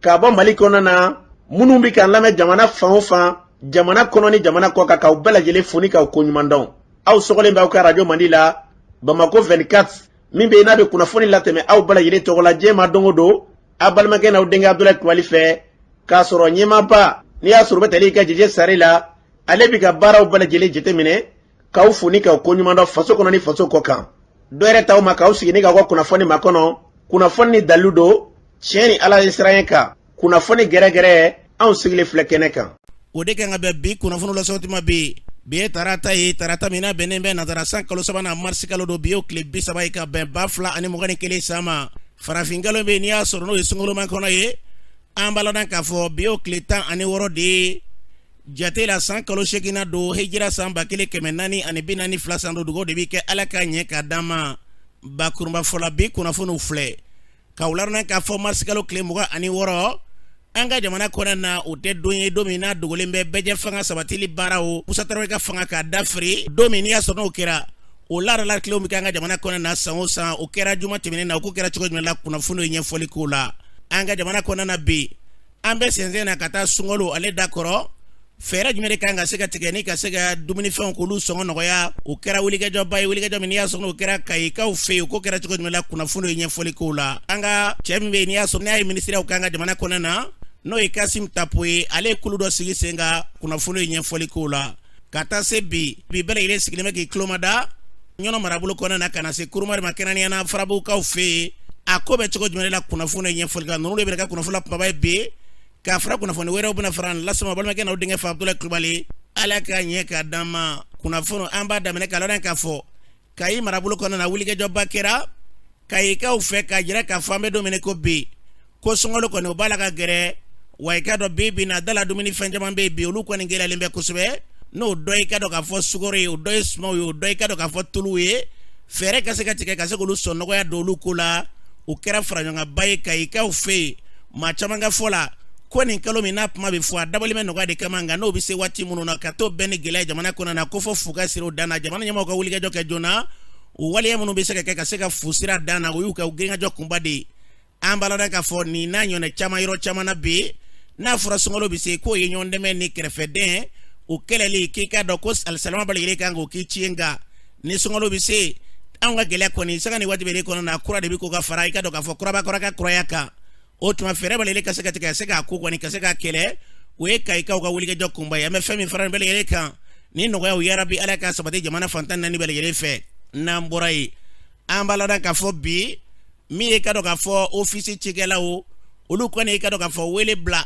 Ka bɔ Mali kɔnɔna na, minnu bɛ k'an lamɛn jamana fan o fan, jamana kɔnɔ ni jamana kɔ kan, k'aw bɛɛ lajɛlen fo ni k'aw koɲuman dɔn. Aw sɔgɔlen bɛ aw ka radio Mandi la, Bamako 24, min bɛ yen n'a bɛ kunnafoni latɛmɛ aw bɛɛ lajɛlen tɔgɔ la diɲɛ ma don o don, aw balimakɛ n'aw denkɛ Abudulayi Kulubali fɛ, k'a sɔrɔ ɲɛmaaba n'i y'a sɔrɔ u bɛ tali kɛ Jeje Sare la, ale bɛ ka baaraw bɛɛ lajɛlen jateminɛ, k'aw fo ni k'aw koɲuman dɔn faso kɔnɔ ni faso kɔ kan. Dɔ yɛrɛ t'aw ma k'aw sigi ni k'aw ka kunnafoni makɔnɔ, kunnafoni ni dalilu don, tiɲɛ ni Ala ye siran kan, kunnafoni gɛrɛgɛrɛ, anw sigilen filɛ kɛnɛ kan. O de kan ka bɛn bi kunnafoni lasɔrɔ tuma. Bi bi ye tarata ye, tarata min n'a bɛnnen bɛ nazara san kalo sabanan, marisi kalo don. Bi ye tile 30 ye ka bɛn 2021 san ma. Farafin kalo bɛ yen, n'i y'a sɔrɔ n'o ye sunkalomakɔnɔ kɔnɔ ye, an b'a ladɔn k'a fɔ bi y'o tile 16 de ye jate la, san kalo seeginna don, hijira san 1442 san don. Dugawu de bɛ kɛ, Ala k'a ɲɛ k'a d'an ma. Bakurunba fɔla, bi kunnafoniw filɛ k'aw ladɔn k'a fɔ marisikalo tile 26, an ka jamana kɔnɔ na, o tɛ don ye don min n'a dogolen bɛ. Bɛɛjɛ fanga sabatili baaraw, Musa Tarawele ka fanga k'a dafiri don min, n'i y'a sɔrɔ n'o kɛra, o laadala tilew bɛ kɛ an ka jamana kɔnɔ na san o san. O kɛra juma tɛmɛnen na. O ko kɛra cogo jumɛn la? Kunnafoni ye ɲɛfɔli k'o la. An ka jamana kɔnɔ na bi, an bɛ sɛnsɛn na ka taa sunkalo ale da kɔrɔ. Fɛɛrɛ jumɛn de kan ka se ka tigɛ ni ka se ka dumunifɛnw k'olu sɔngɔ nɔgɔya? O kɛra wulikajɔba ye, wulikajɔ min n'i y'a sɔrɔ o kɛra Kayikaw fɛ yen. O ko kɛra cogo jumɛn la? Kunnafoni ye ɲɛfɔli k'o la. An ka cɛ min bɛ yen, n'i y'a sɔrɔ n'a ye minisiriyaw k'an ka jamana kɔnɔ na, n'o ye Kasim Tapo ye, ale ye kulu dɔ sigi sen kan. Kunnafoni ye ɲɛfɔli k'o la. Ka taa se bi, bi bɛɛ lajɛlen sigilen bɛ k'i tulomada Ɲɔnɔ marabolo kɔnɔna na, ka na se Kurumari ma, kɛrɛnkɛrɛnnenya na Farabugukaw fɛ yen. A ko bɛ cogo jumɛn la? Kunnafoni ye ɲɛfɔli kan. Ninnu de bɛ ka kunnafoni la kumaba ye bi, k'a fara kunnafoni wɛrɛw bɛna fara lasama. Balimakɛ n'aw denkɛ fa Abudulayi Kulubali, Ala k'a ɲɛ k'a d'an ma. Kunnafoni, an b'a daminɛ k'a ladɔn k'a fɔ Kayi marabolo kɔnɔna na, wulikajɔba kɛra Kayikaw fɛ k'a jira k'a fɔ an bɛ don min ko bi, ko sunkalo kɔni o b'a la ka gɛrɛ wa. I k'a dɔn bi bi na da la, dumuni fɛn caman bɛ yen bi, olu kɔni gɛlɛyalen bɛ kosɛbɛ. N'o dɔ i ka dɔn k'a fɔ sukaro ye, o dɔ ye sumanw ye, o dɔ i ka dɔn k'a fɔ tuluw ye. Fɛɛrɛ ka se ka tigɛ ka se k'olu sɔn nɔgɔya don olu ko la. O kɛra faraɲɔgɔnkanba ye Kayikaw fɛ yen. Maa caman ka fɔ la, ko nin kalo min n'a kuma bɛ fɔ, a dabɔlen bɛ nɔgɔya de kama, nka n'o bɛ se waati minnu na ka to bɛn ni gɛlɛya jamana kɔnɔ na, ko fɔ fu ka siri o dan na. Jamana ɲɛmɔgɔw ka wulikajɔ kɛ joona, o waleya minnu bɛ se ka kɛ ka se ka fu siri a dan na, o y'u ka girinkajɔ kunba de ye. An b'a ladɔn k'a fɔ nin n'a ɲɔgɔnna caman, yɔrɔ caman na bi, n'a fɔra sunkalo bɛ se, k'o ye ɲɔgɔn dɛmɛ ni kɛrɛfɛdɛn, o kɛlɛli, k'i k'a dɔn ko alisilama bɛɛ lajɛlen kan k'o k'i ci. Nka ni sunkalo bɛ se, anw ka gɛlɛya kɔni, sanga ni waati bɛɛ kɔnɔ na, kura de bɛ ko ka fara i ka dɔn k'a fɔ kuraba kɔrɔ ka kuraya kan. O tuma fɛɛrɛ bɛɛ lajɛlen ka se ka tigɛ ka se k'a ko kɔni ka se k'a kɛlɛ, o ye Kayikaw ka wulikajɔ kunba ye. An bɛ fɛn min fara nin bɛɛ lajɛlen kan, ni nɔgɔyaw yarabi, Ala ka sabati jamana fan 14 bɛɛ lajɛlen fɛ. N'an bɔra yen, an b'a ladɔn k'a fɔ bi, min ye ka dɔn k'a fɔ ofisi cikɛlaw, olu kɔni ka dɔn k'a fɔ wele bila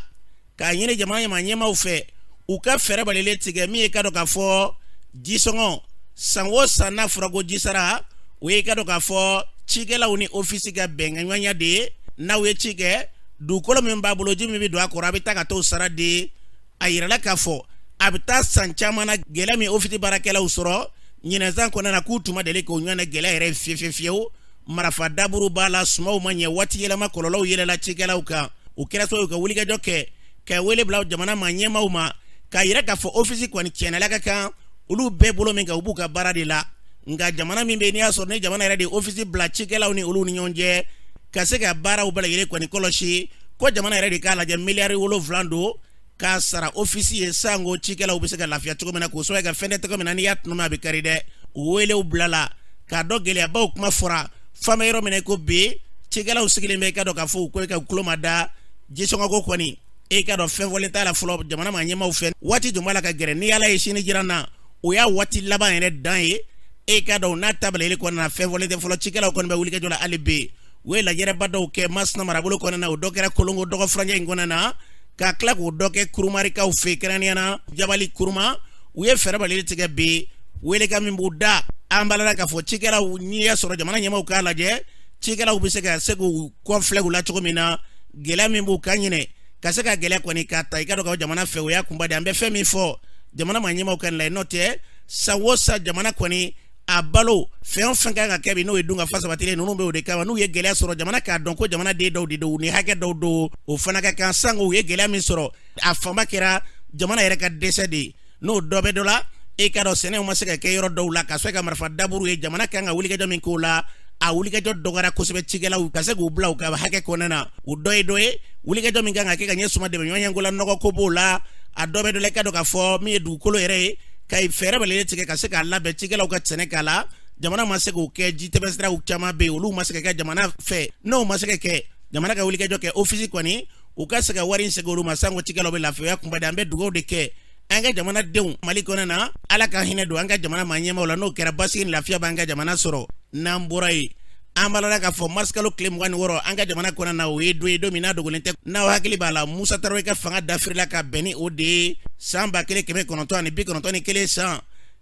k'a ɲini jamana ɲɛmaa ɲɛmaaw fɛ, u ka fɛɛrɛ bɛɛ lajɛlen tigɛ. Min ye ka dɔn k'a fɔ jisɔngɔ, san o san n'a fɔra ko jisara, o ye ka dɔn k'a fɔ cikɛlaw ni ofisi ka bɛnkanɲɔgɔnya de ye. N'aw ye ci kɛ, dugukolo min b'a bolo, ji min bɛ don a kɔrɔ, a bɛ taa ka t'o sara de ye. A yirala k'a fɔ a bɛ taa san caman na, gɛlɛya min ofisi baarakɛlaw sɔrɔ ɲinɛsan kɔnɔna na, k'u tun ma deli k'o ɲɔgɔnna gɛlɛya yɛrɛ fiyewu fiyewu. Marifa daburu b'a la, sumaw ma ɲɛ, waati yɛlɛma kɔlɔlɔw yɛlɛla cikɛlaw kan. O kɛra sababu ka wulikajɔ kɛ ka wele bila jamana maa ɲɛmaaw ma, k'a yira k'a fɔ ofisi kɔni tiɲɛnala ka kan olu bɛɛ bolo min kan, u b'u ka baara de la. Nka jamana min bɛ yen, n'i y'a sɔrɔ ni jamana yɛrɛ de ye ofisi bila cikɛlaw ni olu ni ɲɔgɔn cɛ ka se ka baaraw bɛɛ lajɛlen kɔni kɔlɔsi, ko jamana yɛrɛ de k'a lajɛ, miliyari 7 don k'a sara ofisi ye, sango cikɛlaw bɛ se ka lafiya cogo min na, k'o sababu kɛ fɛn tɛ tɔgɔ min na, n'i y'a tɔnɔmi a bɛ kari dɛ. U welew bilala k'a dɔn, gɛlɛyabaw kuma fɔra fan bɛ yɔrɔ min na ko bi, cikɛlaw sigilen bɛ, i ka dɔn k'a fɔ u ko ka tulo ma da jisɔngɔko kɔni, e ka dɔn fɛn fɔlen t'a la fɔlɔ jamana maa ɲɛmaaw fɛ. Waati tun b'a la ka gɛrɛ, ni Ala ye sini jira na, o y'a waati laban yɛrɛ dan ye. E ka dɔn n'a ta bila kɔnɔna na, fɛn fɔlen tɛ fɔlɔ. Cikɛlaw kɔni bɛ wulikajɔ la hali bi. U ye lajɛrɛba dɔw kɛ Masina marabolo kɔnɔna na, o dɔ kɛra Kolongo dɔgɔ furancɛ in kɔnɔna na, ka tila k'o dɔ kɛ Kurumarikaw fɛ, kɛrɛnkɛrɛnnenya na Jabali Kuruma. U ye fɛɛrɛ bɛɛ tigɛ bi, welekan min b'u da, an b'a la k'a fɔ cikɛlaw, n'i y'a sɔrɔ jamana ɲɛmaaw k'a lajɛ, cikɛlaw bɛ se ka se k'u kɔfilɛ u la cogo min na, gɛlɛya min b'u kan ɲinɛ ka se ka gɛlɛya kɔni k'a ta i ka dɔn ka jamana fɛ, o y'a kunba de. An bɛ fɛn min fɔ jamana maa ɲɛmaaw ka nin la, n'o tɛ san o san jamana kɔni a balo fɛn o fɛn kan ka kɛ bi, n'o ye dunkafa sabatilen, ninnu bɛ o de kama. N'u ye gɛlɛya sɔrɔ, jamana k'a dɔn ko jamana den dɔw de don, ni hakɛ dɔw don, o fana ka kan. Sango u ye gɛlɛya min sɔrɔ, a fanba kɛra jamana yɛrɛ ka dɛsɛ de ye. N'o dɔ bɛ dɔ la, e k'a dɔn sɛnɛw ma se ka kɛ yɔrɔ dɔw la, ka sɔrɔ ka marifa daburu ye, jamana kan ka wulikajɔ min k'o la, A wulikajɔ dɔgɔyara kosɛbɛ cikɛlaw ka se k'u bila u ka hakɛ kɔnɔna na. O dɔ ye dɔ ye wulikajɔ min kan ka kɛ ka ɲɛ suma dɛmɛ ɲɔgɔn la, nɔgɔ ko b'o la, a dɔ bɛ dɔ la. I ka dɔn k'a fɔ min ye dugukolo yɛrɛ ye, ka fɛɛrɛ bɛɛ tigɛ ka se k'a labɛn cikɛlaw ka sɛnɛ k'a la, jamana ma se k'o kɛ. Ji tɛmɛsiraw caman bɛ yen, olu ma se ka kɛ jamana fɛ. N'o ma se ka kɛ, jamana ka wulikajɔ kɛ ofisi kɔni, u ka se ka wari in segin olu ma, sanko cikɛlaw bɛ lafiya kunba de. An bɛ dugawu de kɛ an ka jamanadenw Mali kɔnɔ na, Ala ka hinɛ don an ka jamana maa ɲɛmaaw la. N'o kɛra, basigi ni lafiya b'an ka jamana sɔrɔ. N'an bɔra yen, an b'a la k'a fɔ marisikalo tile 26 an ka jamana kɔnɔ na, o ye don ye, don min n'a dogolen tɛ. N'aw hakili b'a la, Musa Tarawele ka fanga dafirila ka bɛn ni o de ye san 1991 san.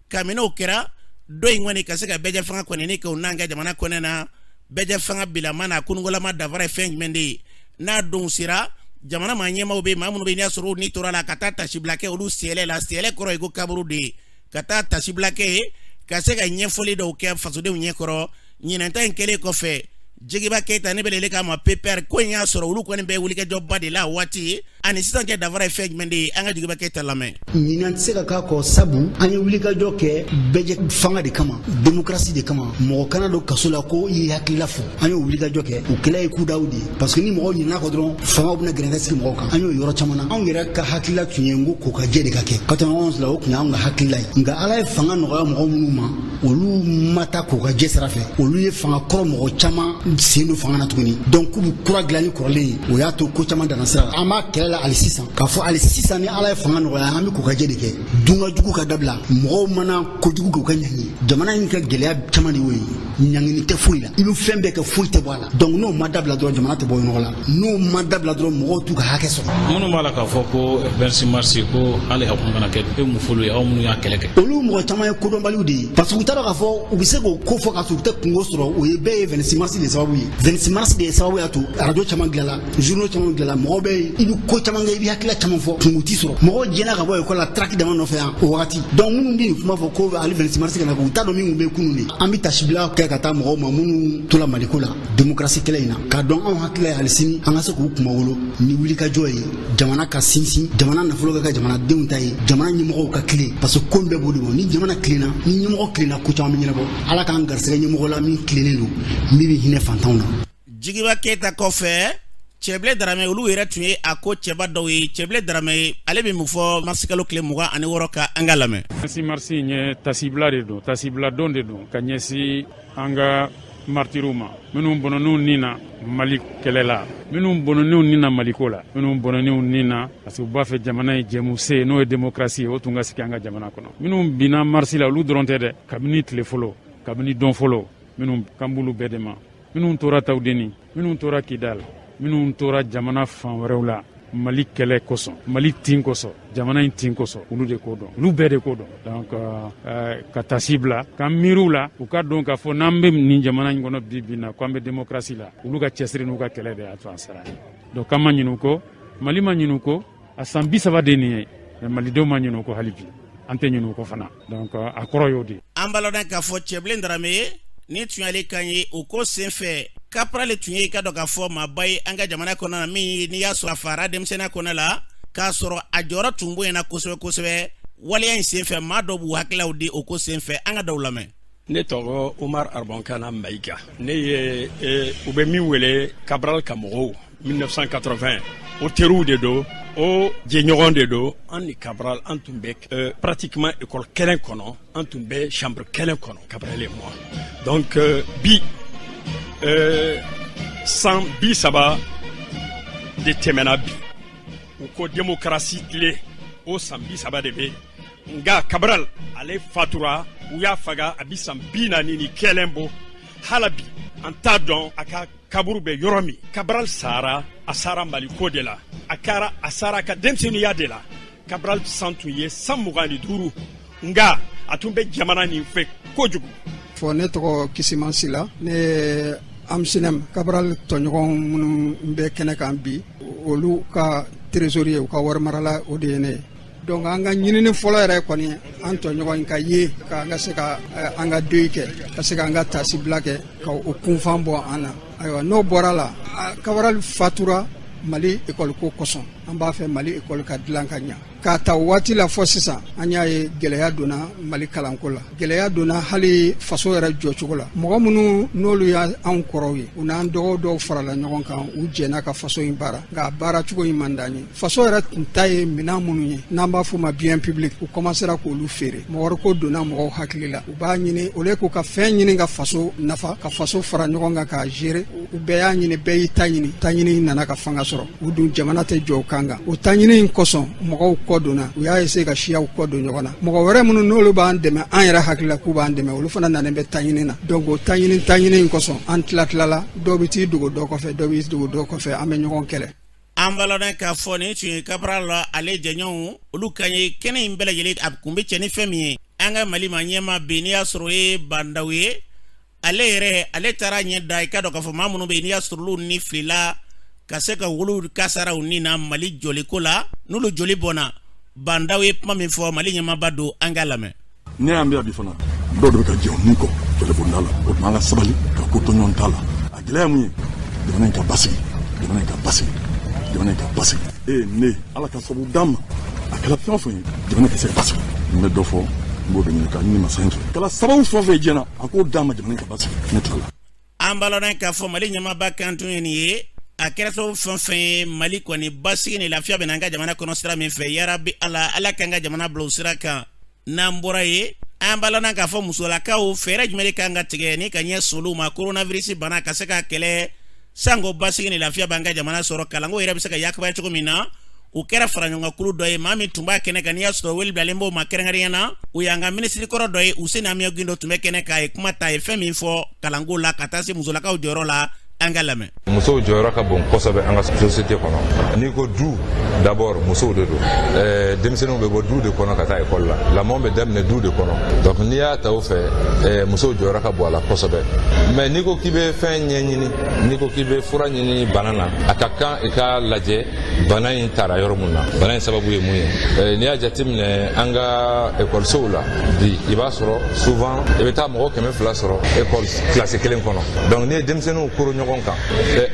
Kabini o kɛra don in kɔni, ka se ka bɛɛjɛ fanga kɔni ni k'o n'an ka jamana kɔnɛ na, bɛɛjɛ fanga bilama n'a kunugolama danfara ye fɛn jumɛn de ye? N'a don sera, jamana maa ɲɛmaaw bɛ, maa minnu bɛ, n'i y'a sɔrɔ ni tora la ka taa tasibila kɛ olu sɛlɛ la. Sɛlɛ kɔrɔ ye ko kaburu de ye, ka taa tasibila kɛ ye ka se ka ɲɛfɔli dɔw kɛ fasodenw ɲɛkɔrɔ. Ɲinɛnta in kɛlen kɔfɛ, Jigiba Keyita ne bɛ k'a ma PPR ko in y'a sɔrɔ olu kɔni bɛ wulikajɔba de la waati ani sisan cɛ, danfara ye fɛn jumɛn de ye? An ka Jigiba Keyita lamɛn. Ɲinan tɛ se ka k'a kɔ, sabu an ye wulikajɔ kɛ bɛɛjɛ fanga de kama, démocratie de kama. Mɔgɔ kana don kaso la ko i y'i hakilila fɔ. An y'o wulikajɔ kɛ, o kɛlɛ ye kudaw de ye, parce que ni mɔgɔw ɲinɛna kɔ dɔrɔn, fangaw bɛna gɛrɛntɛ sigi mɔgɔw kan. An y'o yɔrɔ caman na. Anw yɛrɛ ka hakilila tun ye n ko ko ka jɛ de ka kɛ 91 la, o tun y'anw ka hakilila ye. Nka Ala ye fanga nɔgɔya mɔgɔ minnu ma, olu ma taa ko ka jɛ sira fɛ. Olu ye fanga kɔrɔ mɔgɔ caman sen don fanga na tuguni, donc k'u bɛ kura dilan ni kɔrɔlen ye. O y'a to ko caman danna sira la. An b'a kɛlɛ la hali sisan, k'a fɔ hali sisan ni Ala ye fanga nɔgɔya, an bɛ ko ka jɛ de kɛ. Dunga jugu ka dabila, mɔgɔw mana kojugu kɛ, u ka ɲangi. Jamana in ka gɛlɛya caman de y'o ye, ɲangini tɛ foyi la, i bɛ fɛn bɛɛ kɛ, foyi tɛ bɔ a la. Donc n'o ma dabila dɔrɔn, jamana tɛ bɔ nɔgɔ la. N'o ma dabila dɔrɔn, mɔgɔw t'u ka hakɛ sɔrɔ. Minnu b'a la k'a fɔ ko 26 mars ko hali a kun kana kɛ, e mun fɔlɔ ye, aw minnu y'a kɛlɛ kɛ? Olu mɔgɔ caman ye kodɔnbaliw de ye, parce que u t'a dɔn k'a fɔ u bɛ se k'o ko fɔ k'a sɔrɔ u tɛ kungo sɔrɔ. O ye bɛɛ ye 26 mars de sababu ye. 26 mars de ye sababu y'a to radio caman dilanla, journaux caman dilanla. Mɔgɔw bɛ yen, i bɛ ko caman kɛ, i bɛ hakilila caman fɔ, kungo t'i sɔrɔ. Mɔgɔw jɛna ka bɔ ekɔli la tract dama nɔfɛ yan o wagati. Donc minnu bɛ nin kuma fɔ ko hali 26 mars kana kɛ, u t'a dɔn min bɛ kunun de. An bɛ tasibila kɛ ka taa mɔgɔw ma minnu tola Maliko la, démocratie kɛlɛ in na, k'a dɔn anw hakilila ye hali sini an ka se k'u kunmawolo ni wulikajɔ ye, jamana ka sinsin, jamana nafolo ka kɛ jamanadenw ta ye, jamana ɲɛmɔgɔw ka tilen, parce que ko bɛɛ b'o de bɔ. Ni jamana tilenna, ni ɲɛmɔgɔ tilenna, ko caman bɛ ɲɛnabɔ. Ala k'an garisɛgɛ ɲɛmɔgɔ la min tilennen don, min bɛ hinɛ fantanw na. Jigiba Keyita kɔfɛ, Cɛbilen Daramɛ, olu yɛrɛ tun ye a ko cɛba dɔw ye. Cɛbilen Daramɛ, ale bɛ mun fɔ marisikalo tile 26 kan? An ka lamɛn. 26 mars in ye tasibila de don, tasibila don de don ka ɲɛsin an ka martiriw ma, minnu bɔnɔniw ni na Mali kɛlɛ la, minnu bɔnɔniw ni na Maliko la, minnu bɔnɔniw ni na parce que u b'a fɛ jamana ye jɛmuse, n'o ye démocratie ye, o tun ka sigi an ka jamana kɔnɔ. Minnu binna marisi la, olu dɔrɔn tɛ dɛ. Kabini tile fɔlɔ, kabini don fɔlɔ, minnu kan b'olu bɛɛ de ma, minnu tora Tawudeni, minnu tora Kidal, minnu tora jamana fan wɛrɛw la Mali kɛlɛ kosɔn, Mali tin kosɔn, jamana in tin kosɔn, olu de ko dɔn, olu bɛɛ de ko dɔn. Donc ka tasi bila k'an miiriw la, u ka dɔn k'a fɔ n'an bɛ nin jamana in kɔnɔ bi bi na, ko an bɛ démocratie la, olu ka cɛsiri n'u ka kɛlɛ de y'a to an sera. Donc an ma ɲinɛ u kɔ, Mali ma ɲinɛ u kɔ. A san 30 de nin ye, mais malidenw ma ɲinɛ u kɔ hali bi, an tɛ ɲinɛ u kɔ fana. Donc a kɔrɔ y'o de ye. An b'a lɔn k'a fɔ Cɛbilen Daramɛ ye ni tun y'ale kan ye o ko senfɛ. Kaprale tun ye, i ka dɔn k'a fɔ maaba ye an ka jamana kɔnɔ na, min n'i y'a sɔrɔ a fara denmisɛnninya kɔnɔ la, k'a sɔrɔ a jɔyɔrɔ tun bonyana kosɛbɛ kosɛbɛ waleya in senfɛ. Maa dɔw b'u hakililaw di o ko senfɛ, an ka dɔw lamɛn. Ne tɔgɔ Omar Arbonkana Mayiga. Ne ye u bɛ min wele Cabral ka mɔgɔw 1980, o teriw de don, o jɛɲɔgɔn de don. An ni Cabral, an tun bɛ pratiquement école kelen kɔnɔ, an tun bɛ chambre kelen kɔnɔ, Cabral et moi. Donc bi san 30 de tɛmɛna bi, u ko démocratie tile, o san 30 de bɛ. Nka Cabral, ale fatura, u y'a faga, a bi san 41 bɔ. Hala bi an t'a dɔn a ka kaburu bɛ yɔrɔ min. Cabral sara, a sara Maliko de la, a kɛra a sara a ka denmisɛnninya de la. Cabral san tun ye san 25, nka a tun bɛ jamana nin fɛ kojugu. Fɔ ne tɔgɔ Kisiman Sila. Ne ye AMSINEM Cabral tɔɲɔgɔn minnu bɛ kɛnɛ kan bi, olu ka trésorier, u ka warimarala, o de ye ne ye. Donc an ka ɲinini fɔlɔ yɛrɛ kɔni, an tɔɲɔgɔn ka ye, k'an ka se ka an ka deuil kɛ, ka se k'an ka tasibila kɛ, ka o kunfan bɔ an na. Ayiwa, n'o bɔra la, Cabral fatura Mali école ko kosɔn. An b'a fɛ Mali école ka dilan ka ɲa. K'a ta waati la fɔ sisan, an y'a ye gɛlɛya donna Mali kalanko la, gɛlɛya donna hali faso yɛrɛ jɔcogo la. Mɔgɔ minnu n'olu y'anw kɔrɔw ye, u n'an dɔgɔw dɔw farala ɲɔgɔn kan, u jɛnna ka faso in baara, nka a baara cogo in man d'an ye. Faso yɛrɛ tun ta ye minɛn minnu ye, n'an b'a f'o ma bien public, u commencera k'olu feere. Mɔgɔ wɛrɛ ko donna mɔgɔw hakili la, u b'a ɲini au lieu k'u ka fɛn ɲini ka faso nafa, ka faso fara ɲɔgɔn kan k'a gérer, u bɛɛ y'a ɲini, bɛɛ y'i ta ɲini. Ta ɲini nana ka fanga sɔrɔ. U dun jamana tɛ jɔ o kan kan. O ta ɲini in kosɔn, mɔgɔw kɔ donna, u y'a essayer ka siyaw kɔ don ɲɔgɔn na. Mɔgɔ wɛrɛ minnu n'olu b'an dɛmɛ, an yɛrɛ hakili la k'u b'an dɛmɛ, olu fana nanen bɛ ta ɲini na. Donc o ta ɲini, ta ɲini in kosɔn, an tila tilala, dɔw bɛ t'i dogo dɔ kɔfɛ, dɔ b'i dogo dɔ kɔfɛ, an bɛ ɲɔgɔn kɛlɛ. An b'a lɔn k'a fɔ nin tun ye Cabral la, ale jɛɲɔgɔnw, olu kan ye. Kɛnɛ in bɛɛ lajɛlen a kun bɛ cɛ ni fɛn min ye, an ka Mali maa ɲɛmaa bi, n'i y'a sɔrɔ o ye Bah N'Daw ye, ale yɛrɛ, ale taara ɲɛ da i ka dɔn k'a fɔ maa minnu bɛ yen, n'i y'a sɔrɔ olu ni filila ka se ka wolo kasaraw ni na Mali jɔliko la, n'olu joli bɔnna. Bah N'Daw ye kuma min fɔ, Mali ɲɛmaaba don, an k'a lamɛn. Ne y'an bɛ bi fana, dɔw de bɛ ka jɛ o min kɔ kɛlɛbonda la. O tuma, an ka sabali ka ko to ɲɔgɔn ta la. A gɛlɛya mun ye? Jamana in ka basigi, jamana in ka basigi, jamana in ka basigi. E ne Ala ka sababu d'an ma, a kɛra fɛn o fɛn ye, jamana ka se ka basigi. N bɛ dɔ fɔ, n b'o de ɲini ka ɲini masa in fɛ. Kɛla sababu fɛn o fɛn ye diɲɛ na, a k'o d'an ma, jamana in ka basigi. Ne tilala. An b'a lɔn k'a fɔ Mali ɲɛmaaba kan tun ye nin ye. A kɛra sababu fɛn fɛn ye, Mali kɔni basigi ni lafiya bɛ n'an ka jamana kɔnɔ sira min fɛ, yarabi Ala, Ala k'an ka jamana bila o sira kan. N'an bɔra yen, an b'a lɔn k'a fɔ musolakaw, fɛɛrɛ jumɛn de kan ka tigɛ ni ka ɲɛsin olu ma, coronavirus bana ka se ka kɛlɛ, sanko basigi ni lafiya b'an ka jamana sɔrɔ, kalanko yɛrɛ bɛ se ka yakubaya cogo min na? O kɛra faraɲɔgɔnkulu dɔ ye. Maa min tun b'a kɛnɛ kan, n'i y'a sɔrɔ wele bilalen b'o ma kɛrɛnkɛrɛnya na, o y'an ka minisiri kɔrɔ dɔ ye, Useni Amiɔn Gindo tun bɛ kɛnɛ kan. A ye kuma ta, a ye fɛn min fɔ kalanko la ka taa se musolakaw jɔyɔrɔ la, an ka lamɛn. Musow jɔyɔrɔ ka bon kosɛbɛ an ka société kɔnɔ. N'i ko du, d'abord musow de don. Denmisɛnninw bɛ bɔ du de kɔnɔ ka taa école la, lamɔ bɛ daminɛ du de kɔnɔ. Donc n'i y'a ta o fɛ, musow jɔyɔrɔ ka bon a la kosɛbɛ. Mais n'i ko k'i bɛ fɛn ɲɛɲini, n'i ko k'i bɛ fura ɲini bana na, a ka kan i k'a lajɛ bana in taara yɔrɔ mun na, bana in sababu ye mun ye. N'i y'a jateminɛ an ka ekɔlisow la bi, i b'a sɔrɔ souvent i bɛ taa mɔgɔ 200 sɔrɔ école classe kelen kɔnɔ. Donc n'i ye denmisɛnninw koro ɲɔgɔn kan,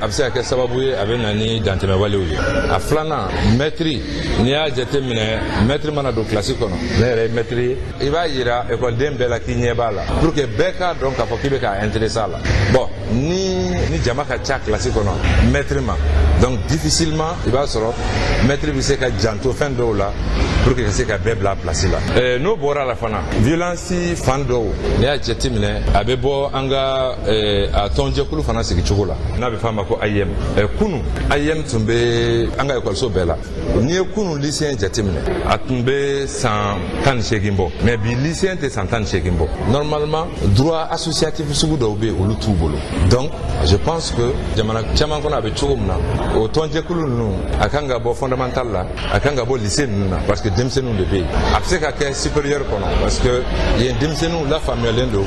a bɛ se ka kɛ sababu ye a bɛ na ni dantɛmɛwalew ye. A filanan, mɛtiri, n'i y'a jateminɛ, mɛtiri mana don kilasi kɔnɔ, ne yɛrɛ ye mɛtiri ye, i b'a yira ekɔliden bɛɛ la k'i ɲɛ b'a la, pour que bɛɛ k'a dɔn k'a fɔ k'i bɛ k'a intéressé a la. Bon, ni jama ka ca kilasi kɔnɔ mɛtiri ma, donc difficilement i b'a sɔrɔ mɛtiri bɛ se ka janto fɛn dɔw la pour que ka se ka bɛɛ bila place la. N'o bɔra a la fana, violence fan dɔw, n'i y'a jateminɛ, a bɛ bɔ an ka a tɔnjɛkulu fana sigicogo la, n'a bɛ f'a ma ko AEEM. Kunu AEEM tun bɛ an ka ekɔliso bɛɛ la. N'i ye kunu lycéen jateminɛ, a tun bɛ san 18 bɔ, mais bi lycéen tɛ san 18 bɔ. Normalement, droit associatif sugu dɔw bɛ yen, olu t'u bolo. Donc je pense que jamana caman kɔnɔ, a bɛ cogo min na, o tɔnjɛkulu ninnu, a kan ka bɔ fondamental la, a kan ka bɔ lycée ninnu na, parce que denmisɛnninw de bɛ yen. A bɛ se ka kɛ supérieur kɔnɔ, parce que yen denmisɛnninw lafaamuyalen don,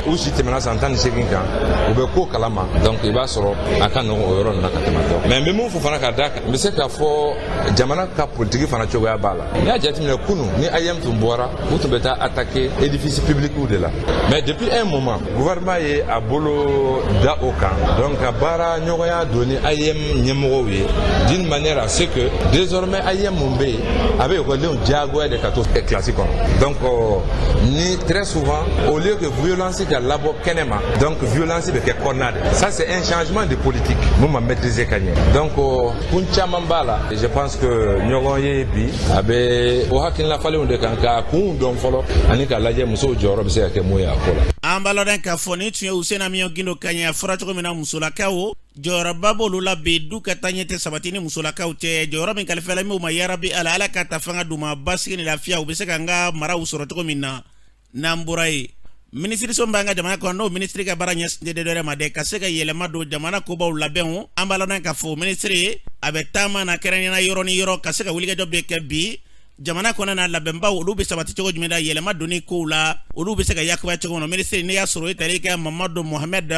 u si tɛmɛna san 18 kan, u bɛ ko kalama. Donc i b'a sɔrɔ a ka nɔgɔn o yɔrɔ ninnu na ka tɛmɛ tɔ. Mais n bɛ mun fɔ fana ka d'a kan, n bɛ se k'a fɔ jamana ka politiki fana cogoya b'a la. N'i y'a jateminɛ, kunun ni AEEM tun bɔra, u tun bɛ taa attaquer édifice public de la. Mais depuis un moment, gouvernement ye a bolo da o kan, donc ka baara ɲɔgɔnya don ni AEEM ɲɛmɔgɔw ye, d'une manière à ce que désormais AEEM mun bɛ yen, a bɛ ekɔlidenw diyagoya de ka to classe kɔnɔ. Donc ni très souvent, au lieu que violence ka labɔ kɛnɛ ma, donc violence bɛ kɛ kɔnɔna de. Ça, c'est un changement de politique mun ma maîtriser ka ɲɛ. Donc kun caman b'a la. Je pense que ɲɔgɔn ye bi, a bɛ o hakilina falenw de kan, k'a kunw dɔn fɔlɔ ani k'a lajɛ musow jɔyɔrɔ bɛ se ka kɛ mun ye a ko la. An b'a lɔn k'a fɔ nin tun ye Useni Amiɔn Gindo kan ye. A fɔra cogo min na, musolakaw jɔyɔrɔba b'olu la bi. Du ka taa ɲɛ tɛ sabati ni musolakaw tɛ. Jɔyɔrɔ min kalifala min ma, yarabi Ala, Ala ka ta fanga d'u ma, basigi ni lafiya, u bɛ se ka n ka maraw sɔrɔ cogo min na. N'an bɔra yen, minisiriso b'an ka jamana kɔnɔ, n'o minisiri ka baara ɲɛsinnen dɔ wɛrɛ ma dɛ, ka se ka yɛlɛma don jamana kobaw labɛnw. An b'a lɔn k'a fɔ minisiri a bɛ taama na kɛrɛnkɛrɛnnenya yɔrɔ ni yɔrɔ, ka se ka wulikajɔ bɛ kɛ bi jamana kɔnɔ na, labɛnbaw olu bɛ sabati cogo jumɛn na, yɛlɛma donni kow la, olu bɛ se ka yakubaya cogo min na. Minisiri, n'i y'a sɔrɔ e taara i ka Mamadu Mohamɛd,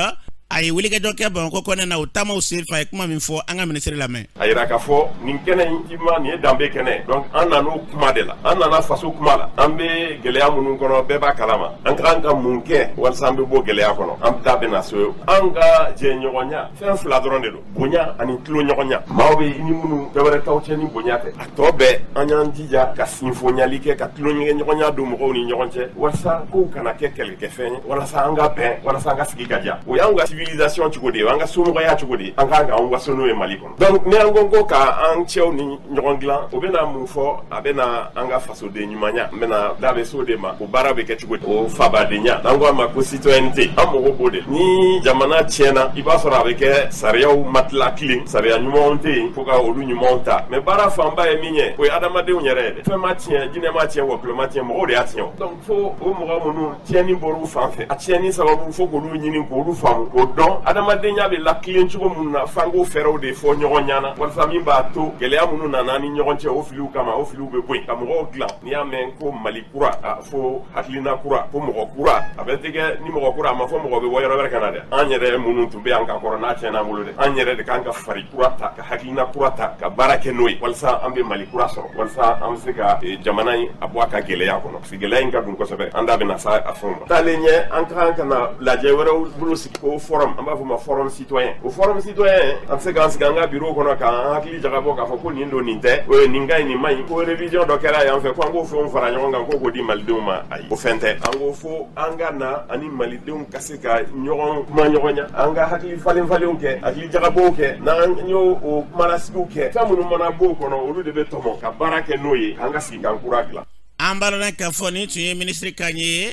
A ye wulikajɔ kɛ Bamakɔ kɔnɛ na o taamaw senfɛ, a ye kuma min fɔ, an ka minisiri lamɛn. A yira k'a fɔ nin kɛnɛ in ma nin ye danbe kɛnɛ, donc an nan'o kuma de la, an nana faso kuma la. An bɛ gɛlɛya minnu kɔnɔ, bɛɛ b'a kalama. An ka kan ka mun kɛ walasa an bɛ bɔ gɛlɛya kɔnɔ? An da bɛna se an ka jɛɲɔgɔnya fɛn fila dɔrɔn de don, bonya ani tuloɲɔgɔnya. Maaw bɛ i ni minnu fɛn wɛrɛ t'aw cɛ ni bonya tɛ. A tɔ bɛɛ, an y'an jija ka sinfonyali kɛ, ka tulonkɛɲɔgɔnya don mɔgɔw ni ɲɔgɔn cɛ, walasa kow kana kɛ kɛlɛkɛfɛn ye, walasa an ka bɛn, walasa an ka sigi ka diya. O y'anw ka civilisation cogo de ye, o y'an ka somɔgɔya cogo de ye. An kan k'an waso n'o ye Mali kɔnɔ. Donc ni an ko ko ka an cɛw ni ɲɔgɔn dilan, o bɛna mun fɔ? A bɛna an ka fasoden ɲumanya, n bɛna da bɛ s'o de ma. O baara bɛ kɛ cogo di? O fabadenya, n'an ko a ma ko citoyenneté, an mago b'o de. Ni jamana tiɲɛna, i b'a sɔrɔ a bɛ kɛ sariyaw ma tila tilen, sariya ɲumanw tɛ yen fo ka olu ɲumanw ta. Mais baara fanba ye min ye, o ye adamadenw yɛrɛ ye dɛ. Fɛn ma tiɲɛ, jinɛ ma tiɲɛ, wɔkulɔ ma tiɲɛ, mɔgɔw de y'a tiɲɛ. Donc fo o mɔgɔ minnu tiɲɛni bɔr'u fan fɛ, a tiɲɛni sababu, fo k'olu ɲini, k'olu faamu, k'o dɔn. Adamadenya bɛ latilen cogo minnu na, f'an k'o fɛɛrɛw de fɔ ɲɔgɔn ɲɛna, walasa min b'a to gɛlɛya minnu nana ni ɲɔgɔn cɛ, o filiw kama, o filiw bɛ bɔ yen, ka mɔgɔw dilan. N'i y'a mɛn ko Mali kura, a fo hakilina kura, fo mɔgɔ kura. A bɛ tɛ kɛ ni mɔgɔ kura, a ma fɔ mɔgɔ bɛ bɔ yɔrɔ wɛrɛ ka na dɛ. An yɛrɛ minnu tun bɛ yan ka kɔrɔ, n'a tiɲɛna an bolo dɛ, an yɛrɛ de kan ka fari kura ta, ka hakilina kura ta, ka baara kɛ n'o ye, walasa an bɛ Mali kura sɔrɔ, walasa an bɛ se ka jamana in a bɔ a ka gɛlɛya kɔnɔ, parce que gɛlɛya in ka dun kosɛbɛ. An da bɛna sa a fɛnw ma taalen ɲɛ. An ka kan ka na lajɛ wɛrɛw bolo sigi ko forum, an b'a fɔ o ma forum citoyen. O forum citoyen, an tɛ se k'an sigi an ka bureau kɔnɔ k'an hakili jagabɔ k'a fɔ ko nin don, nin tɛ, o ye nin ka ɲi, nin man ɲi, ko révision dɔ kɛra yan fɛ, ko an k'o fɛnw fara ɲɔgɔn kan ko k'o di malidenw ma. Ayi, o fɛn tɛ. An ko fo an ka na ani malidenw ka se ka ɲɔgɔn kuma ɲɔgɔnya, an ka hakili falen falenw kɛ, hakili jagabɔw kɛ. N'an y'o o kumalasigiw kɛ, fɛn minnu mana b'o kɔnɔ, olu de bɛ tɔmɔ ka baara kɛ n'o ye, k'an ka sigikan kura dilan. An b'a lɔn k'a fɔ nin tun ye minisiri kan ye,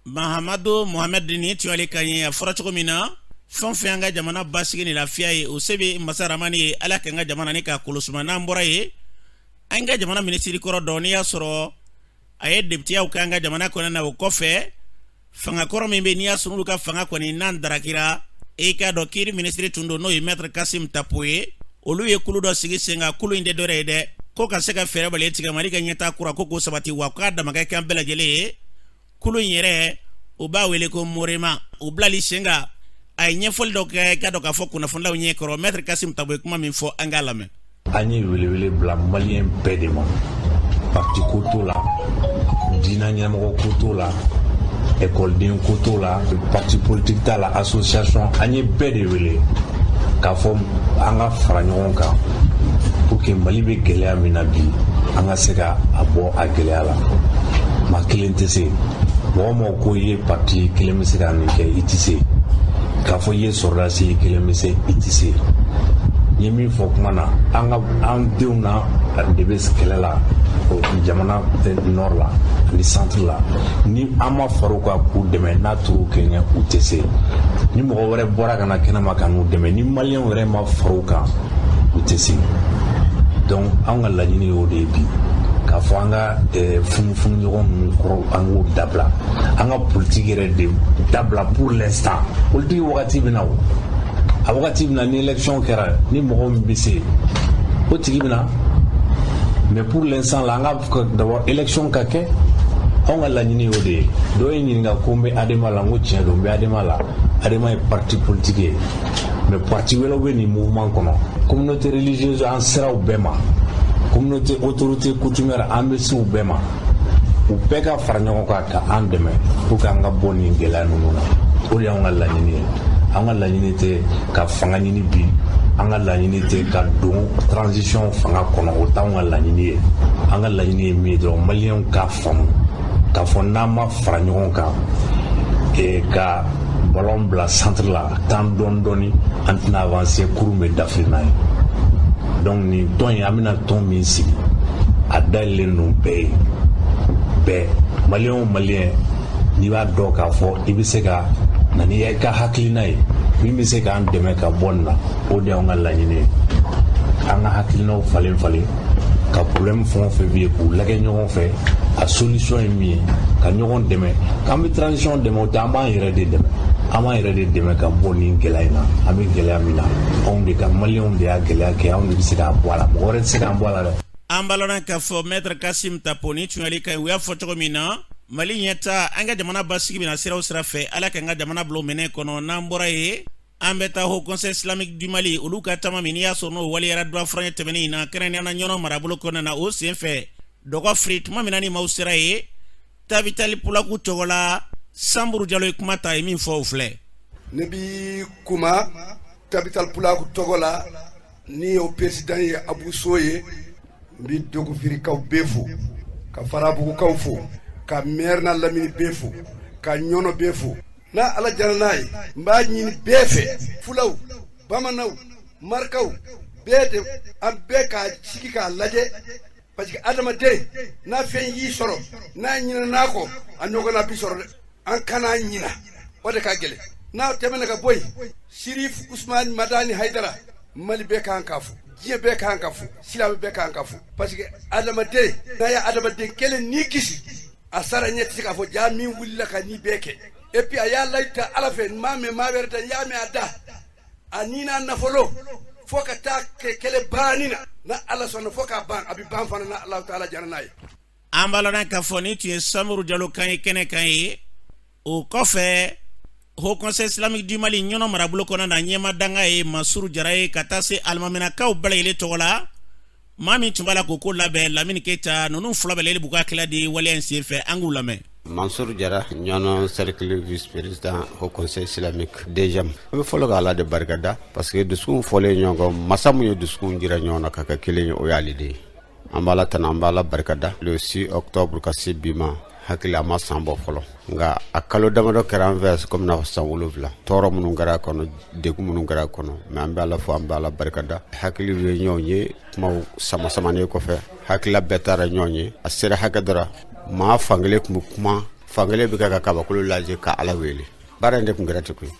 Mahamadu Mohamɛd, nin tun y'ale kan ye. A fɔra cogo min na, fɛn o fɛn an ka jamana basigi ni lafiya ye, o se bɛ masa Ramani ye. Ala k'an ka jamana ni k'a kolosuma. N'an bɔra yen, an ka jamana minisiri kɔrɔ dɔ, n'i y'a sɔrɔ a ye depiteyaw kɛ an ka jamana kɔnɔ na, o kɔfɛ fanga kɔrɔ min bɛ, n'i y'a sɔrɔ olu ka fanga kɔni n'an darakira, e k'a dɔn kiiri minisiri tun don, n'o ye maître Kasim Tapo ye. Olu ye kulu dɔ sigi sen kan. Kulu in tɛ dɔwɛrɛ ye dɛ, ko ka se ka fɛɛrɛ bali tigɛ Mali ka ɲɛtaa kura ko k'o sabati, wa k'a dama ka kan bɛɛ lajɛlen ye. Kulu in yɛrɛ, u b'a wele ko Morema. U bilali sen kan, a ye ɲɛfɔli dɔ kɛ k'a dɔn k'a fɔ kunnafonilaw ɲɛ kɔrɔ. Maître Kasim Tapo ye kuma min fɔ, an k'a lamɛn. An ye welewele bila maliyɛn bɛɛ de ma, parti ko t'o la, diinɛ ɲɛmɔgɔ ko t'o la, ekɔliden ko t'o la, parti politique t'a la, association. An ye bɛɛ de wele k'a fɔ an ka fara ɲɔgɔn kan pour que Mali bɛ gɛlɛya min na bi, an ka se ka a bɔ a gɛlɛya la. Maa kelen tɛ se. Mɔgɔ mɔgɔ ko i ye parti kelen bɛ se ka nin kɛ, i tɛ se. K'a fɔ i ye sɔrɔdasi i kelen bɛ se, i tɛ se. N ye min fɔ kuma na, an ka an denw na de bɛ kɛlɛ la jamana nord la ani centre la. Ni an ma far'u kan k'u dɛmɛ, n'a tor'u kɛɲɛ, u tɛ se. Ni mɔgɔ wɛrɛ bɔra ka na kɛnɛma ka n'u dɛmɛ, ni maliyɛnw yɛrɛ ma far'u kan, u tɛ se. Donc anw ka laɲini y'o de ye bi, k'a fɔ an ka funufunu ɲɔgɔn ninnu kɔrɔ, an k'o dabila, an ka politiki yɛrɛ de dabila pour l'instant. Politiki wagati bɛ na, o a wagati bɛ na. Ni élection kɛra, ni mɔgɔ min bɛ se, o tigi bɛ na. Mais pour l'instant la, an ka d'abord élection ka kɛ. Anw ka laɲini y'o de ye. Dɔw ye ɲininka ko n bɛ ADEMA la. N ko tiɲɛ don, n bɛ ADEMA la. ADEMA ye parti politique ye, mais parti wɛrɛw bɛ nin mouvement kɔnɔ. Communauté religieuse, an sera u bɛɛ ma. Communauté, autorité coutumière, an bɛ se u bɛɛ ma. U bɛɛ ka fara ɲɔgɔn kan ka an dɛmɛ pour que an ka bɔ nin gɛlɛya ninnu na. O de y'anw ka laɲini ye. An ka laɲini tɛ ka fanga ɲini bi, an ka laɲini tɛ ka don transition fanga kɔnɔ, o t'anw ka laɲini ye. An ka laɲini ye min ye dɔrɔn, maliyɛnw k'a faamu k'a fɔ n'an ma fara ɲɔgɔn kan ka ballon bila centre la tan dɔɔni dɔɔni, an tɛna avancer, kurun bɛ dafiri n'a ye. Donc nin tɔn in, an bɛna tɔn min sigi, a dayɛlɛlen don bɛɛ ye, bɛɛ, maliyɛn o maliyɛn n'i b'a dɔn k'a fɔ i bɛ se ka na n'i ka hakilina ye min bɛ se k'an dɛmɛ ka bɔ nin na, o de y'anw ka laɲini ye. An ka hakilinaw falen falen, ka problème fɛn o fɛn bɛ yen, k'u lajɛ ɲɔgɔn fɛ, a solution ye min ye, ka ɲɔgɔn dɛmɛ. K'an bɛ transition dɛmɛ, o tɛ, an b'an yɛrɛ de dɛmɛ. An b'an yɛrɛ de dɛmɛ ka bɔ nin gɛlɛya in na. An bɛ gɛlɛya min na, anw de ka maliyɛnw de y'a gɛlɛya kɛ, anw de bɛ se k'a bɔ a la, mɔgɔ wɛrɛ tɛ se k'an bɔ a la dɛ. An b'a lɔn k'a fɔ maître Kasim Tapo ni tunyali ka ɲi. U y'a fɔ cogo min na, Mali ɲɛta, an ka jamana basigi bɛna siraw sira fɛ. Ala k'an ka jamana bila minɛ kɔnɔ. N'an bɔra yen An bɛ taa Haut Conseil Islamique du Mali, olu ka taama min n'i y'a sɔrɔ n'o waleyara dɔ furancɛ tɛmɛnen in na, kɛrɛnkɛrɛnnenya na Ɲɔnɔ marabolo kɔnɔna na. O senfɛ, Dɔgɔfiri, tuma min na ni maaw sera yen, Tabitali Pulaku tɔgɔ la, Sanburu Jalo ye kuma ta, ye min fɔ, o filɛ. Ne bi kuma Tabital Pulaku tɔgɔ la, ni o président ye Abu So ye. N bi Dɔgɔfirikaw bɛɛ fo, ka Farabugukaw fo, ka maire n'a lamini bɛɛ fo, ka Ɲɔnɔ bɛɛ fo. N'a Ala jara n'a ye, n b'a ɲini bɛɛ fɛ, fulaw, bamananw, marakaw, bɛɛ de, an bɛɛ ka sigi k'a lajɛ, parce que adamaden n'a fɛn y'i sɔrɔ, n'a ɲinɛn'a kɔ, a ɲɔgɔnna bi sɔrɔ dɛ. An kana ɲina, o de ka gɛlɛn. N'a tɛmɛna ka bɔ yen, Sirif Usumani Madani Hayidara, Mali bɛɛ kan k'a fo, diɲɛ bɛɛ kan ka fo, silamɛ bɛɛ kan ka fo, parce que adamaden n'a ye adamaden kelen ni kisi, a sara ɲɛ tɛ se k'a fɔ. Ja min wulila ka ni bɛɛ kɛ, et puis a y'a layidu ta Ala fɛ, n m'a mɛn maa wɛrɛ da, n y'a mɛn a da, a ni n'a nafolo, fo ka taa kɛ kɛlɛ banni na. Na Ala sɔnna, fo k'a ban, a bɛ ban fana, na Alahu taala jara n'a ye. An b'a lɔn k'a fɔ nin tun ye Samuru Jalo kan ye kɛnɛ kan ye. O kɔfɛ, Haut Conseil Islamique du Mali Ɲɔnɔ marabolo kɔnɔ na, ɲɛma danga ye Masuru Jara ye, ka taa se alimaminakaw bɛɛ lajɛlen tɔgɔ la, maa min tun b'a la k'o ko labɛn, Lamini Keyita. Ninnu fila bɛɛ lajɛlen b'u ka hakilila di waleya in senfɛ, an k'u lamɛn. Mansour Jara, Ɲɔnɔ cercle vice président Haut Conseil Islamique DGM. An bɛ fɔlɔ ka Ala de barikada, parce que dusukun fɔlen ɲɔgɔn kɔ, masa mun ye dusukun jira ɲɔgɔn na ka kɛ kelen ye, o y'ale de ye. An b'Ala tanu, an b'Ala barikada. Le 6 octobre ka se bi ma, hakili a ma san bɔ fɔlɔ, nka a kalo damadɔ kɛra an fɛ komi n'a fɔ san 7. Tɔɔrɔ minnu kɛra a kɔnɔ, degun minnu kɛra a kɔnɔ, mais an bɛ Ala fo, an bɛ Ala barikada. Hakili ye ɲɔgɔn ye, kumaw sama samanen kɔfɛ, hakilila bɛɛ taara ɲɔgɔn ye. A sera hakɛ dɔ la, maa fankelen tun bɛ kuma, fankelen bɛ kɛ ka kabakolo lajɛ ka Ala wele. Baara in de tun kɛra ten koyi.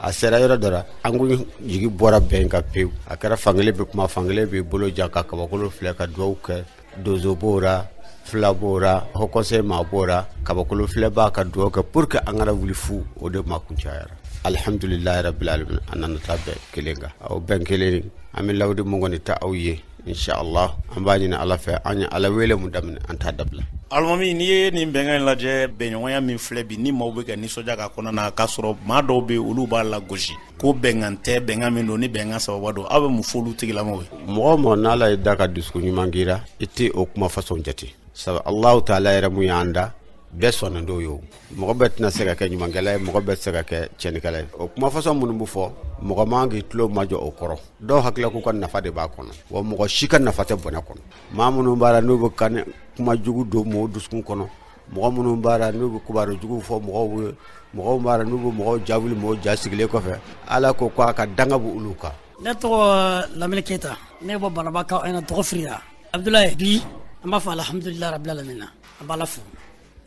A sera yɔrɔ dɔ la, an ko jigi bɔra bɛn kan pewu. A kɛra fankelen bɛ kuma, fankelen bɛ bolo jan ka kabakolo filɛ ka dugawu kɛ. Donso b'o ra, fila b'o ra, haut conseil maa b'o ra, kabakolo filɛbaa ka dugawu kɛ pour que an kana wuli fu. O de ma kun cayara. Alihamdulilayi rabbil alamin, an nana taa bɛn kelen kan. O bɛn kelen, an bɛ lawudi mun kɔni ta aw ye, inshallah, an b'a ɲini Ala fɛ, an ye Ala wele mun daminɛ, an t'a dabila. Alimami, n'i ye nin bɛnkan in lajɛ, bɛnɲɔgɔnya min filɛ bi, ni maaw bɛ ka nisɔndiya k'a kɔnɔna na, k'a sɔrɔ maa dɔw bɛ yen, olu b'a lagosi ko bɛnkan tɛ, bɛnkan min don ni bɛnkan sababa don, aw bɛ mun fɔ olu tigilamaw ye? Mɔgɔ o mɔgɔ n'Ala ye da ka dusukun ɲuman k'i ra, i tɛ o kuma fasɔn jate, sabu Alahu taala yɛrɛ mun y'an da, bɛɛ sɔnnen d'o ye. O mɔgɔ bɛɛ tɛna se ka kɛ ɲumankɛla ye, mɔgɔ bɛɛ tɛ se ka kɛ tiɲɛnikɛla ye. O kuma fasɔn minnu bɛ fɔ, mɔgɔ man k'i tulo majɔ o kɔrɔ. Dɔw hakili k'u ka nafa de b'a kɔnɔ, wa mɔgɔ si ka nafa tɛ bɔnɛ kɔnɔ. Maa minnu b'a la n'u bɛ ka kuma jugu don mɔgɔw dusukun kɔnɔ, mɔgɔ minnu b'a la n'u bɛ kibaru jugu fɔ mɔgɔw ye, mɔgɔw b'a la n'u bɛ mɔgɔw ja wuli mɔgɔw ja sigilen kɔfɛ, Ala ko k'a ka danga bɛ olu kan. Ne tɔgɔ Lamini Keyita, ne bɔ Banabakaw ɛna Dɔgɔfiri la. Abudulayi, bi an b'a fɔ alhamdulilayi rabil alamina, an b'Ala fo.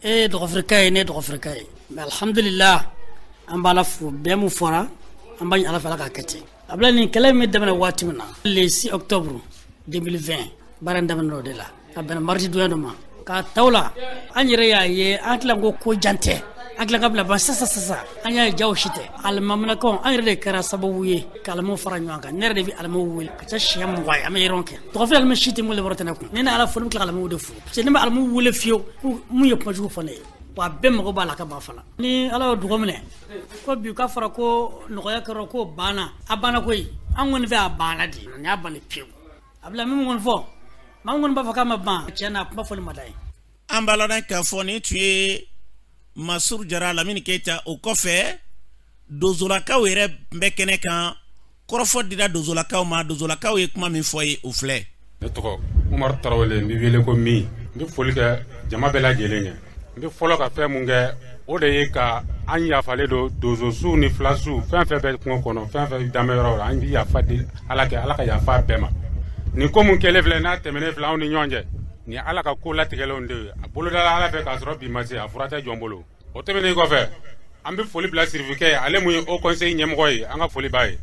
E ye Dɔgɔfirika ye, ne ye Dɔgɔfirika ye, mais alhamdulilayi, an b'Ala fo. Bɛn mun fɔra, an b'a ɲini Ala fɛ, Ala k'a kɛ ten. Abudulayi, nin kɛlɛ min daminɛ waati min na, le 6 octobre 2020, baara in daminɛ o de la, ka bɛn mardi donya dɔ ma k'a ta o la. An yɛrɛ y'a ye, an tila ko jan tɛ, an tila ka bila ban sisan sisan, an y'a ye jaw si tɛ. Alimaminakaw, an yɛrɛ de kɛra sababu ye ka alimaw fara ɲɔgɔn kan. Ne yɛrɛ de bɛ alimaw wele ka ca siɲɛ 20 ye, an bɛ yɔrɔ kɛ. Dɔgɔfiri alima si tɛ mun yɔrɔ tɛ ne kun. Ne ni Ala fo, ne bɛ tila ka alimaw de fo, parce que ne bɛ alimaw wele fiyewu ko mun ye kuma jugu fɔ ne ye, wa a bɛɛ mago b'a la ka ban fana. Ni Ala y'o dugawu minɛ ko bi k'a fɔra ko nɔgɔya kɛra, ko banna, a banna koyi. An kɔni fɛ, a banna de, nin y'a bannen pewu. A bila min kɔni fɔ, maa min kɔni b'a fɔ k'a ma ban, tiɲɛ na, a kuma fɔli ma da ye. An b'a ladɔn k'a fɔ nin tun ye Masuru Jara, Lamini Keyita. O kɔfɛ, donsolakaw yɛrɛ tun bɛ kɛnɛ kan. Kɔrɔfɔ dira donsolakaw ma. Donsolakaw ye kuma min fɔ ye, o filɛ. Ne tɔgɔ Umaru Tarawele, n bɛ wele ko min. N bɛ foli kɛ jama bɛɛ lajɛlen ye. N bɛ fɔlɔ ka fɛn mun kɛ, o de ye ka an yafalen don donsosuw ni filasuw, fɛn fɛn bɛ kungo kɔnɔ, fɛn fɛn danbɛ yɔrɔ la, an bɛ yafa di Ala kɛ, Ala ka yafa bɛɛ ma. Nin ko mun kɛlen filɛ, n'a tɛmɛnen filɛ anw ni ɲɔgɔn cɛ, nin Ala ka ko latigɛlenw de ye. A bolodala Ala fɛ k'a sɔrɔ bi ma se, a fura tɛ jɔn bolo. O tɛmɛnen kɔfɛ, an bɛ foli bila sirifikɛ ye, ale mun ye haut conseil ɲɛmɔgɔ ye, an ka foli b'a ye.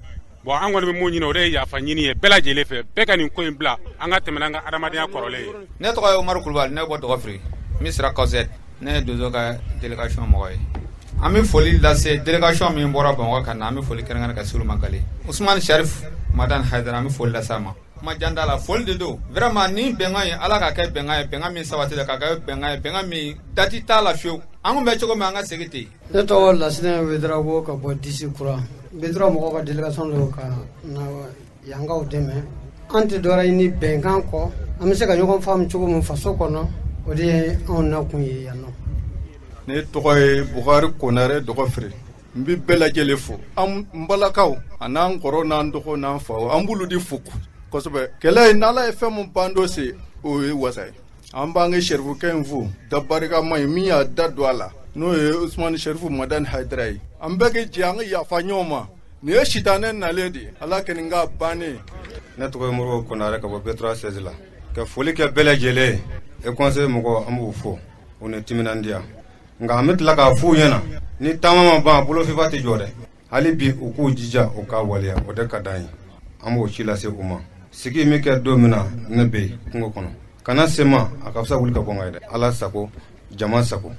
Bon, an kɔni bɛ mun ɲini, o de ye yafa ɲini ye bɛɛ lajɛlen fɛ, bɛɛ ka nin ko in bila, an ka tɛmɛ n'an ka adamadenya kɔrɔlen ye. Ne tɔgɔ ye Umaru Kulubali, ne bɔ Dɔgɔfiri, n bɛ sira kɔsɛ. Ne ye donso ka délégation mɔgɔ ye. An bɛ foli lase délégation min bɔra Bamakɔ ka na, an bɛ foli kɛrɛnkɛrɛn ka s'olu ma. Gale Usumani Sharif Madani Hayidara, an bɛ foli lase a ma. Kuma jan t'a la, foli de don. Vraiment, nin bɛnkan ye, Ala ka kɛ bɛnkan ye, bɛnkan min sabatila, ka kɛ bɛnkan ye, bɛnkan min date t'a la fiyewu. An kun bɛ cogo min, an ka segin ten. Ne tɔgɔ Lasinɛ Wedarago, ka bɔ Disi Kura. B3 mɔgɔw ka délégation don ka na yankaw dɛmɛ. An tɛ dɔ wɛrɛ ɲini bɛnkan kɔ, an bɛ se ka ɲɔgɔn faamu cogo min faso kɔnɔ, o de ye anw nakun ye yan nɔ. Ne tɔgɔ ye Bukari Konare Dɔgɔfiri. N bɛ bɛɛ lajɛlen fo, an balakaw an'an kɔrɔ n'an dɔgɔ n'an faw, an b'olu de fo kosɛbɛ. Kɛlɛ in, n'Ala ye fɛn min ban dɔ se, o ye wasa ye. An b'an ka serifukɛ in fo da barikama ye min y'a da don a la, n'o ye Usumani Serifu Madani Hayidara ye. An bɛɛ ka jɛ an ka yafa ɲɔgɔn ma. Nin ye sitanɛ nalen de ye, Ala ka nin k'a bannen. Ne tɔgɔ ye Moribo Konare ka bɔ B3 siège la, ka foli kɛ bɛɛ lajɛlen ye. Conseil mɔgɔw, an b'u fo u ni timinandiya, nka an bɛ tila k'a f'u ɲɛna, ni taama ma ban, bolofifa tɛ jɔ dɛ. Hali bi u k'u jija u k'a waleya, o de ka d'an ye. An b'o ci lase u ma. Sigi min kɛ don min na, ne bɛ yen kungo kɔnɔ, kana se ma, a ka fisa wuli ka bɔ n kan ye dɛ. Ala sago, jama sago.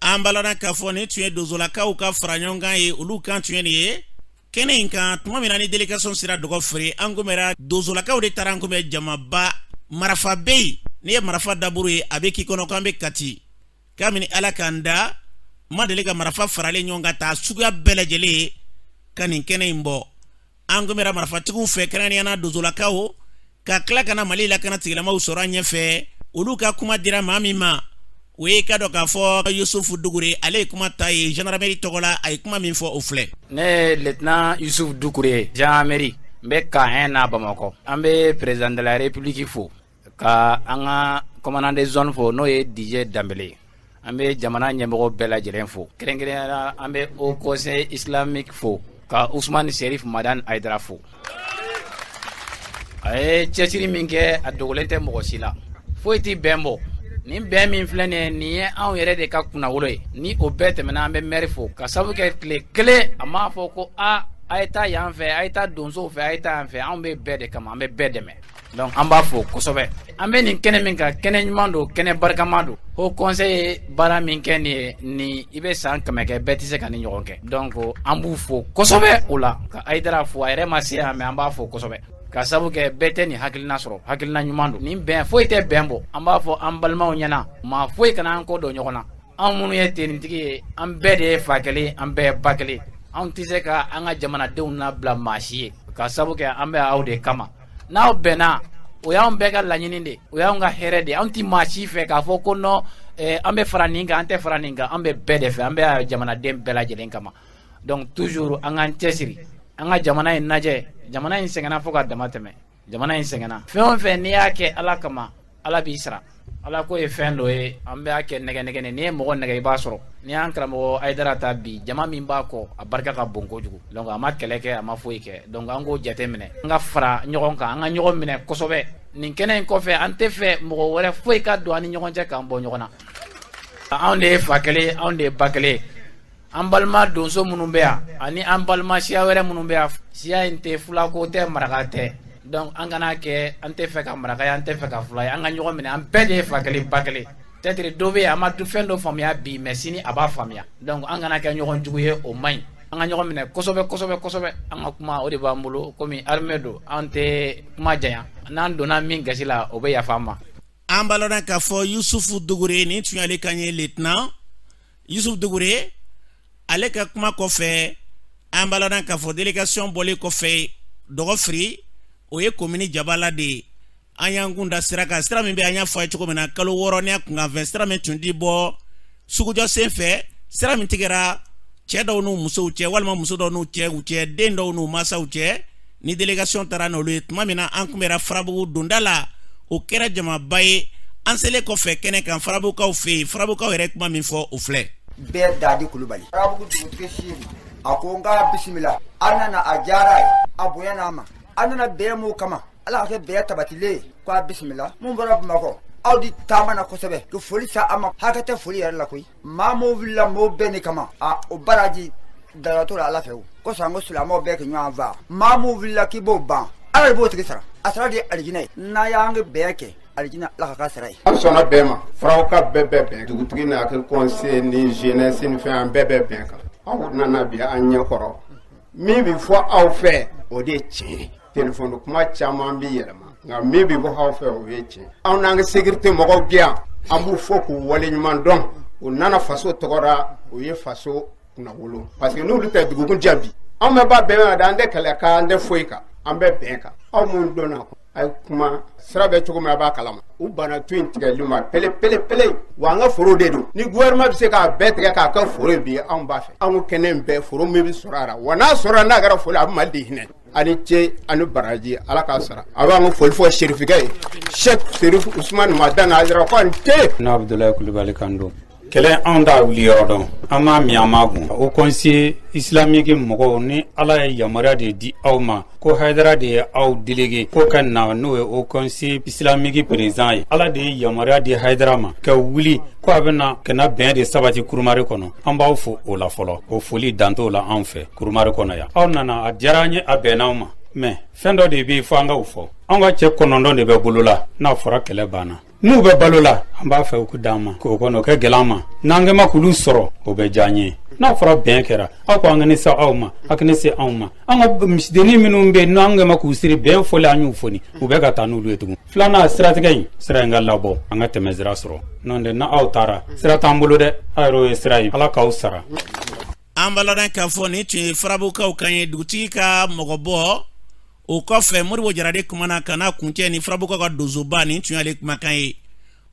An balana k'a fɔ nin tun ye dozolakaw ka fara ɲɔgɔn kan ye, olu kan tun ye nin ye kɛnɛ in kan. Tuma min na ni délégation sera Dɔgɔfiri, an kunbɛra, dozolakaw de taara an kunbɛn. Jamaba marafa bɛ yen, n'i ye marafa daburu ye, a bɛ k'i kɔnɔ k'an bɛ Kati. Kabini Ala k'an da, ma deli ka marafa faralen ɲɔgɔn kan taa suguya bɛɛ lajɛlen ye ka nin kɛnɛ in bɔ. An kunbɛra marafatigiw fɛ, kɛrɛnkɛrɛnnenya na dozolakaw, ka tila ka na Mali lakana tigilamaw sɔrɔ an ɲɛfɛ. Olu ka kuma dira maa min ma, o ye ka dɔn k'a fɔ Yusufu Dugure, ale ye kuma ta ye gendarmerie tɔgɔ la. A ye kuma min fɔ, o filɛ. Ne ye lieutenant Yusufu Dukure ye, gendarmerie, n bɛ camp 1 na Bamakɔ. An bɛ président de la république fo, ka an ka commandant de zone fo, n'o ye DJ Danbele ye. An bɛ jamana ɲɛmɔgɔ bɛɛ lajɛlen fo, kɛrɛnkɛrɛnnenya la an bɛ Haut Conseil islamique fo, ka Usumani Serif Madani Hayidara fo. A ye cɛsiri min kɛ, a dogolen tɛ mɔgɔ si la. Foyi tɛ bɛn bɔ. Nin bɛn min filɛ nin ye, nin ye anw yɛrɛ de ka kunnawolo ye. Ni o bɛɛ tɛmɛna, an bɛ maire fo, ka sabu kɛ tile kelen a m'a fɔ ko a a ye taa yan fɛ, a ye taa donsow fɛ, a ye taa yan fɛ. Anw bɛ bɛɛ de kama, an bɛ bɛɛ dɛmɛ. Donc an b'a fo kosɛbɛ. An bɛ nin kɛnɛ min kan, kɛnɛ ɲuman don, kɛnɛ barikama don. Haut Conseil ye baara min kɛ nin ye, nin i bɛ san 100 kɛ, bɛɛ tɛ se ka nin ɲɔgɔn kɛ. Donc an b'u fo kosɛbɛ o la, ka Hayidara fo. A yɛrɛ ma se yan, mais an b'a fo kosɛbɛ, ka sabu kɛ bɛɛ tɛ nin hakilina sɔrɔ. Hakilina ɲuman don. Nin bɛn, foyi tɛ bɛn bɔ. An b'a fɔ an balimaw ɲɛna, maa foyi kana an kɔ don ɲɔgɔn na. Anw minnu ye tenitigi ye, an bɛɛ de ye fa kelen, an bɛɛ ye ba kelen. Anw tɛ se ka an ka jamanadenw nabila maa si ye, ka sabu kɛ an bɛ aw de kama. N'aw bɛnna, o y'anw bɛɛ ka laɲini de, o y'anw ka hɛrɛ de. Anw tɛ maa si fɛ k'a fɔ ko non, an bɛ fara nin kan, an tɛ fara nin kan. An bɛ bɛɛ de fɛ, an bɛ jamanaden bɛɛ lajɛlen kama. Donc toujours an k'an cɛsiri, an ka jamana in lajɛ. Jamana in sɛgɛnna fo ka dama tɛmɛ. Jamana in sɛgɛnna. Fɛn o fɛn n'i y'a kɛ Ala kama, Ala b'i sara. Ala ko ye fɛn dɔ ye, an b'a kɛ nɛgɛ nɛgɛ. N'i ye mɔgɔ nɛgɛ, i b'a sɔrɔ. N'i y'an karamɔgɔ Hayidara ta bi, jama min b'a kɔ, a barika ka bon kojugu. Donc a ma kɛlɛ kɛ, a ma foyi kɛ. Donc an k'o jate minɛ, an ka fara ɲɔgɔn kan, an ka ɲɔgɔn minɛ kosɛbɛ. Nin kɛnɛ in kɔfɛ, an tɛ fɛ mɔgɔ wɛrɛ foyi ka don an ni ɲɔgɔn cɛ k'an bɔ ɲɔgɔn na. Anw de ye fa kelen, anw de ye ba kelen. An balima donso minnu bɛ yan ani an balima siya wɛrɛ minnu bɛ yan, siya in tɛ, fulako tɛ, maraka tɛ. Donc an kana kɛ an tɛ fɛ ka maraka ye, an tɛ fɛ ka fula ye. An ka ɲɔgɔn minɛ, an bɛɛ de ye fa kelen, ba kelen. Peut-être dɔ bɛ yen, a ma fɛn dɔ faamuya bi, mais sini a b'a faamuya. Donc an kana kɛ ɲɔgɔn jugu ye, o man ɲi. An ka ɲɔgɔn minɛ kosɛbɛ kosɛbɛ kosɛbɛ. An ka kuma, o de b'an bolo. Komi armée don, an tɛ kuma janya. N'an donna min gasi la, o bɛ yafa an ma. An b'a lɔn k'a fɔ Yusufu Dugure, nin tun y'ale kan ye, lieutenant Yusuf Dugure. Ale ka kuma kɔfɛ, an b'a lɔn k'a fɔ délégation bɔlen kɔfɛ Dɔgɔfiri, o ye komini Jabala de ye. An y'an kun da sira kan, sira min bɛ, an y'a fɔ a ye cogo min na, kalo 6 ni a kunkanfɛn, sira min tun ti bɔ sugujɔ sen fɛ, sira min tigɛra cɛ dɔw n'u musow cɛ, walima muso dɔw n'u cɛw cɛ, den dɔw n'u mansaw cɛ. Ni délégation taara n'olu ye, tuma min na an kun bɛra Farabugu donda la, o kɛra jamaba ye. An selen kɔfɛ kɛnɛ kan Farabugukaw fɛ yen, Farabugukaw yɛrɛ kuma min fɔ, o filɛ. Bɛɛ dadi Kulubali, Farabugu dugutigi Sedu, a ko n k'a bisimila. A nana, a diyara a ye, a bonya n'a ma. A nana bɛn mun kama, Ala ka kɛ bɛn tabatilen ye. Ko a bisimila. Mun bɔra Bamakɔ, aw di taama na kosɛbɛ, ka foli sa a ma. Hakɛ tɛ foli yɛrɛ la koyi. Maa m'o wulila mɔgɔw bɛɛ ni kama, a o baraji daratɔ la Ala fɛ. O kosɔn an ko silamɛw bɛɛ ka ɲɔgɔn faa. Maa m'o wulila k'i b'o ban, Ala de b'o tigi sara. A sara de ye alijinɛ ye. N'a y'an ka bɛn kɛ, alijinɛ, Ala ka k'a sara ye. An sɔnna bɛn ma. Farabuguka bɛɛ bɛ bɛn, dugutigi n'a ka conseil ni jeunesse ni fɛn, an bɛɛ bɛ bɛn kan. Aw nana bi an ɲɛ kɔrɔ, min bɛ fɔ aw fɛ, o de ye tiɲɛ ye. Telefɔni kuma caman bɛ yɛlɛma, nka min bɛ bɔ aw fɛ, o ye tiɲɛ. Anw n'an ka sécurité mɔgɔw bɛ yan, an b'u fo k'u waleɲuman dɔn. U nana faso tɔgɔ la, u ye faso kunnawolo, parce que n'olu tɛ dugukun diya bi. Anw bɛ ba bɛn na an tɛ kɛlɛ kan, an tɛ foyi kan, an bɛ bɛn kan. Aw minnu donna a ye kuma sira bɛ cogo min a b'a kalama. U banna tu in tigɛli ma pele pele pele. Wa an ka foro de don. Ni gouvernement bɛ se k'a bɛɛ tigɛ k'a kɛ foro ye bi, anw b'a fɛ. Anw ko kɛnɛ in bɛɛ foro min bɛ sɔrɔ a la, wa n'a sɔrɔla n'a kɛra foro ye, a bɛ Mali de hinɛ. A ni ce, a ni baraji, Ala k'a sara. A b'an ka foli fɔ Serifikɛ ye, Cheikh Serif Usumani Madani Hayidara, ko a ni ce. Ne Abudulayi Kulubali kan don. Kɛlɛ anw t'a wuli yɔrɔ dɔn, an m'a min, an m'a gun. Haut Conseil islamique mɔgɔw, ni Ala ye yamaruya de di aw ma ko Hayidara de ye aw délégué ko ka na, n'o ye Haut Conseil islamique président ye, Ala de ye yamaruya di Hayidara ma ka wuli ko a bɛna ka na bɛn de sabati Kurumari kɔnɔ. An b'aw fo o la fɔlɔ, o foli dan t'o la anw fɛ Kurumari kɔnɔ yan. Aw nana, a diyara an ye, a bɛnna anw ma, mais fɛn dɔ de bɛ yen fo an k'o fɔ. Anw ka cɛ 9 de bɛ bolo la, n'a fɔra kɛlɛ banna, n'u bɛ balo la, an b'a fɛ u k'u d'an ma k'o kɔnɔ o kɛ gɛlɛn an ma. N'an kɛma k'olu sɔrɔ, o bɛ diya an ye. N'a fɔra bɛn kɛra, aw ko an kana se aw ma, aw kana se anw ma. An ka misidennin minnu bɛ yen, n'an kɛma k'u siri bɛn fɔli, an y'u foni, u bɛ ka taa n'olu ye tugun. Filanan siratigɛ in, sira in ka labɔ, an ka tɛmɛ sira sɔrɔ. N'o tɛ, n'aw taara, sira t'an bolo dɛ. Aw yɛrɛ ye sira ye, Ala k'aw sara. An b'a ladɔn k'a fɔ nin tun ye Farabugukaw kan ye, dugutigi ka mɔgɔ bɔ. O kɔfɛ, Modibo Jara de kumana ka n'a kuncɛ ni Farabugukaw ka donsoba. Nin tun y'ale kumakan ye.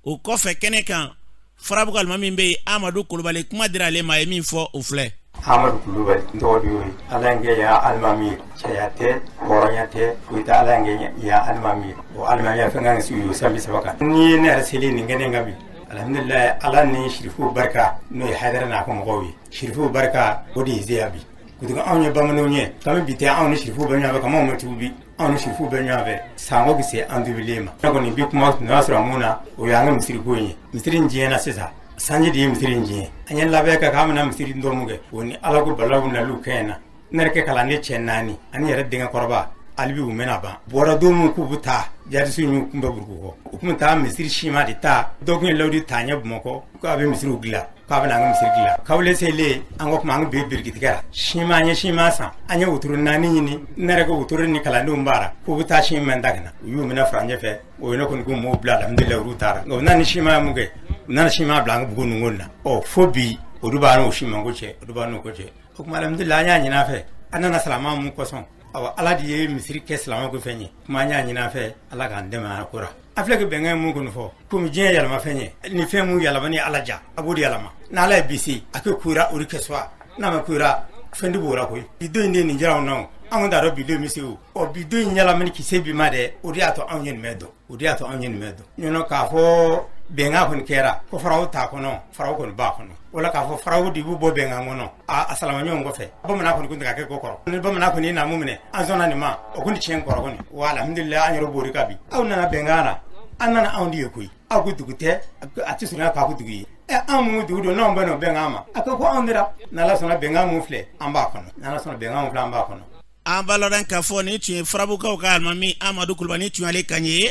O kɔfɛ, kɛnɛ kan, Farabugu alimami min bɛ yen, Amadu Kulubali, kuma dira ale ma. A ye min fɔ, o filɛ. Amadu Kulubali n tɔgɔ de y'o ye. Ala kɛ yan alimami ye, cɛya tɛ, hɔrɔnya tɛ, foyi tɛ. Ala kɛ yan alimami ye, o alimamiya fɛn kan sigi o san 30 kan. N'i ye ne yɛrɛ seli nin kɛnɛ kan bi, alhamdulilayi, Ala ni sirifuw barika, n'o ye Hayidara n'a ka mɔgɔw ye, sirifuw barika, o de ye zeya bi. Kutugu anw ye bamananw ye, kami bi tɛ, anw ni sirifuw bɛ ɲɔgɔn fɛ, kama ma tugu bi, anw ni sirifuw bɛ ɲɔgɔn fɛ sanko bɛ se an dubilen ma. Ne kɔni bi kuma tun y'a sɔrɔ mun na, o y'an ka misiri ko in ye. Misiri in tiɲɛna sisan, sanji de ye misiri in tiɲɛ. An ye labɛn kɛ k'an bɛna misiri dɔ mun kɛ, o ni Ala ko balawu naliw kɛ na. Ne yɛrɛ kɛ kalanden cɛ naani ani yɛrɛ denkɛ kɔrɔba alibi u mɛna ban bɔra don min k'u bɛ taa, jadisiw y'u kunbɛ buruku kɔ. U tun bɛ taa misiri siman de ta, dɔ tun ye layidu ta ɲɛ Bamakɔ k'a bɛ misiriw dilan, k'a bɛna an ka misiri dilan. Kawule selen, an ko kuma an bɛ birikitigɛ la siman, an ye siman san, an ye wotoro 4 ɲini. Ne yɛrɛ ka wotoro ni kalandenw b'a k'u bɛ taa siman ta ka na, u y'u minɛ furancɛ fɛ. O ye ne kɔni ko m'o bila, alhamdulilayi, olu taara. Nka u nana ni siman ye mun kɛ? U nana siman bila an ka bugu ninnu na. Ɔ fo bi, olu b'a n'o siman ko cɛ, olu b'a n'o ko cɛ. O tuma alhamdulilayi, an y'a ɲini a fɛ, an nana silamɛ mun kosɔn. Awa, Ala de ye misiri kɛ silamɛ ko fɛn ye. Kuma an y'a ɲini a fɛ, Ala k'an dɛmɛ a ko la. A filɛ ka bɛnkan mun kɔni fɔ, komi diɲɛ yɛlɛma fɛn ye, ni fɛn mun yɛlɛma ni Ala ja, a b'o de yɛlɛma. N'Ala ye bisi a kɛ kura, o de kɛ suwa. N'a ma kura, fɛn de b'o la koyi. Bi don in de nin jira anw na o, anw t'a dɔn bi don bɛ se o. Ɔ bi don in yɛlɛmani k'i se bi ma dɛ, o de y'a to anw ye nin bɛɛ dɔn, o de y'a to anw ye nin bɛɛ dɔn. Ɲɔnɔ k'a fɔ bɛnkan kɔni kɛra ko faraw t'a kɔnɔ, faraw kɔni b'a kɔnɔ. Wala k'a fɔ faraw de b'u bɔ bɛnkan kɔnɔ, a salama ɲɔgɔn kɔfɛ. Bamanan kɔni kun tɛ ka kɛ ko kɔrɔ ni bamanan kɔni na mun minɛ, an sɔnna nin ma, o kɔni tiɲɛ kɔrɔ kɔni. Wa alhamdulilayi, an yɛrɛ b'o de kan bi. Aw nana bɛnkan na, an nana anw de ye koyi. Aw ko dugu tɛ, a tɛ surunya k'a ko dugu ye. Ɛ anw mun dugu don, n'anw bɛ n'o bɛnkan ma, a ko ko anw dira. N'Ala sɔnna, bɛnkan mun filɛ, an b'a kɔnɔ. N'Ala sɔnna, bɛnkan mun filɛ, an b'a kɔnɔ. An b'a ladɔn k'a fɔ nin tun ye Farabugukaw ka alimami Amadu Kulubali tun y'ale kan ye.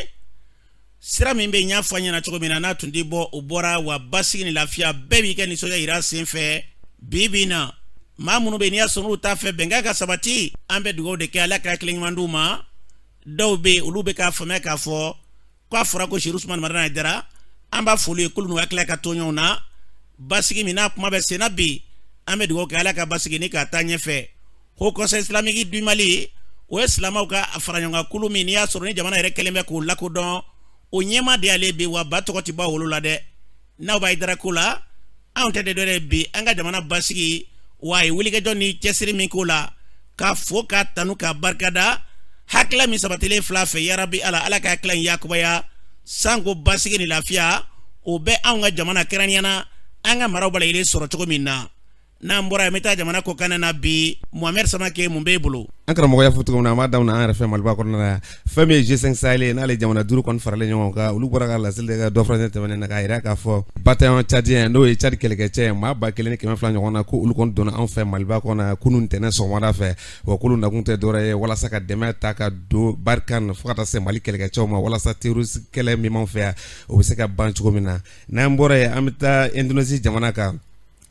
Sira min bɛ n y'a fɔ a ɲɛna cogo min na, n'a tun tɛ bɔ, o bɔra. Wa basigi ni lafiya, bɛɛ b'i ka nisɔndiya yira sen fɛ. Bi bi in na, maa minnu bɛ yen n'i y'a sɔrɔ n'u t'a fɛ bɛnkan ka sabati, an bɛ dugawu de kɛ, Ala ka hakili ɲuman d'u ma. Dɔw bɛ yen, olu bɛ k'a faamuya k'a fɔ k'a fɔra ko Serifu Usumani Madani Hayidara, an b'a f'olu ye k'olu n'u hakili ka to ɲɔgɔn na. Basigi min n'a kuma bɛ senna bi, an bɛ dugawu kɛ, Ala ka basigi ni k'a taa ɲɛfɛ. Haut Conseil islamique du Mali, o ye silamɛw ka faraɲɔgɔnkan kulu min n'i y'a sɔrɔ ni jamana yɛrɛ kɛlen bɛ k'o lakodɔn, o ɲɛmaa de y'ale bi. Wa ba tɔgɔ tɛ bɔ a wolo la dɛ. N'aw b'a Hayidara ko la, anw tɛ de dɔwɛrɛ bi, an ka jamana basigi. Wa a ye wulikajɔ ni cɛsiri min k'o la, k'a fo, k'a tanu, k'a barikada. Hakilila min sabatilen fila fɛ, yarabi Ala, Ala ka hakilila in yakubaya sanko basigi ni lafiya o bɛ anw ka jamana, kɛrɛnkɛrɛnnenya na an ka maraw bɛɛ lajɛlen sɔrɔ cogo min na. N'an bɔra yen, an bɛ taa jamana kɔkan na bi. Mohamed Samake, mun b'e bolo? An karamɔgɔ y'a fɔ cogo min na, an b'a daminɛ an yɛrɛ fɛ Maliba kɔnɔna na yan. Fɛn min ye G5 Sahel ye, n'ale jamana duuru kɔni faralen ɲɔgɔn kan, olu bɔra ka laseli de kɛ dɔ furancɛ tɛmɛnen na, k'a jira k'a fɔ bataillon tchadien, n'o ye Tchad kɛlɛkɛcɛ ye, maa 1200 ɲɔgɔn na, ko olu kɔni donna anw fɛ Maliba kɔnɔ kunun ntɛnɛn sɔgɔmada fɛ. Wa k'olu nakun tɛ dɔwɛrɛ ye walasa ka dɛmɛ ta ka don Barkhane fo ka taa se Mali kɛlɛkɛcɛw ma, walasa terroriste kɛlɛ min b'anw fɛ yan, o bɛ se ka ban cogo min na. N'an bɔra yen, an bɛ taa Indonésie jamana kan.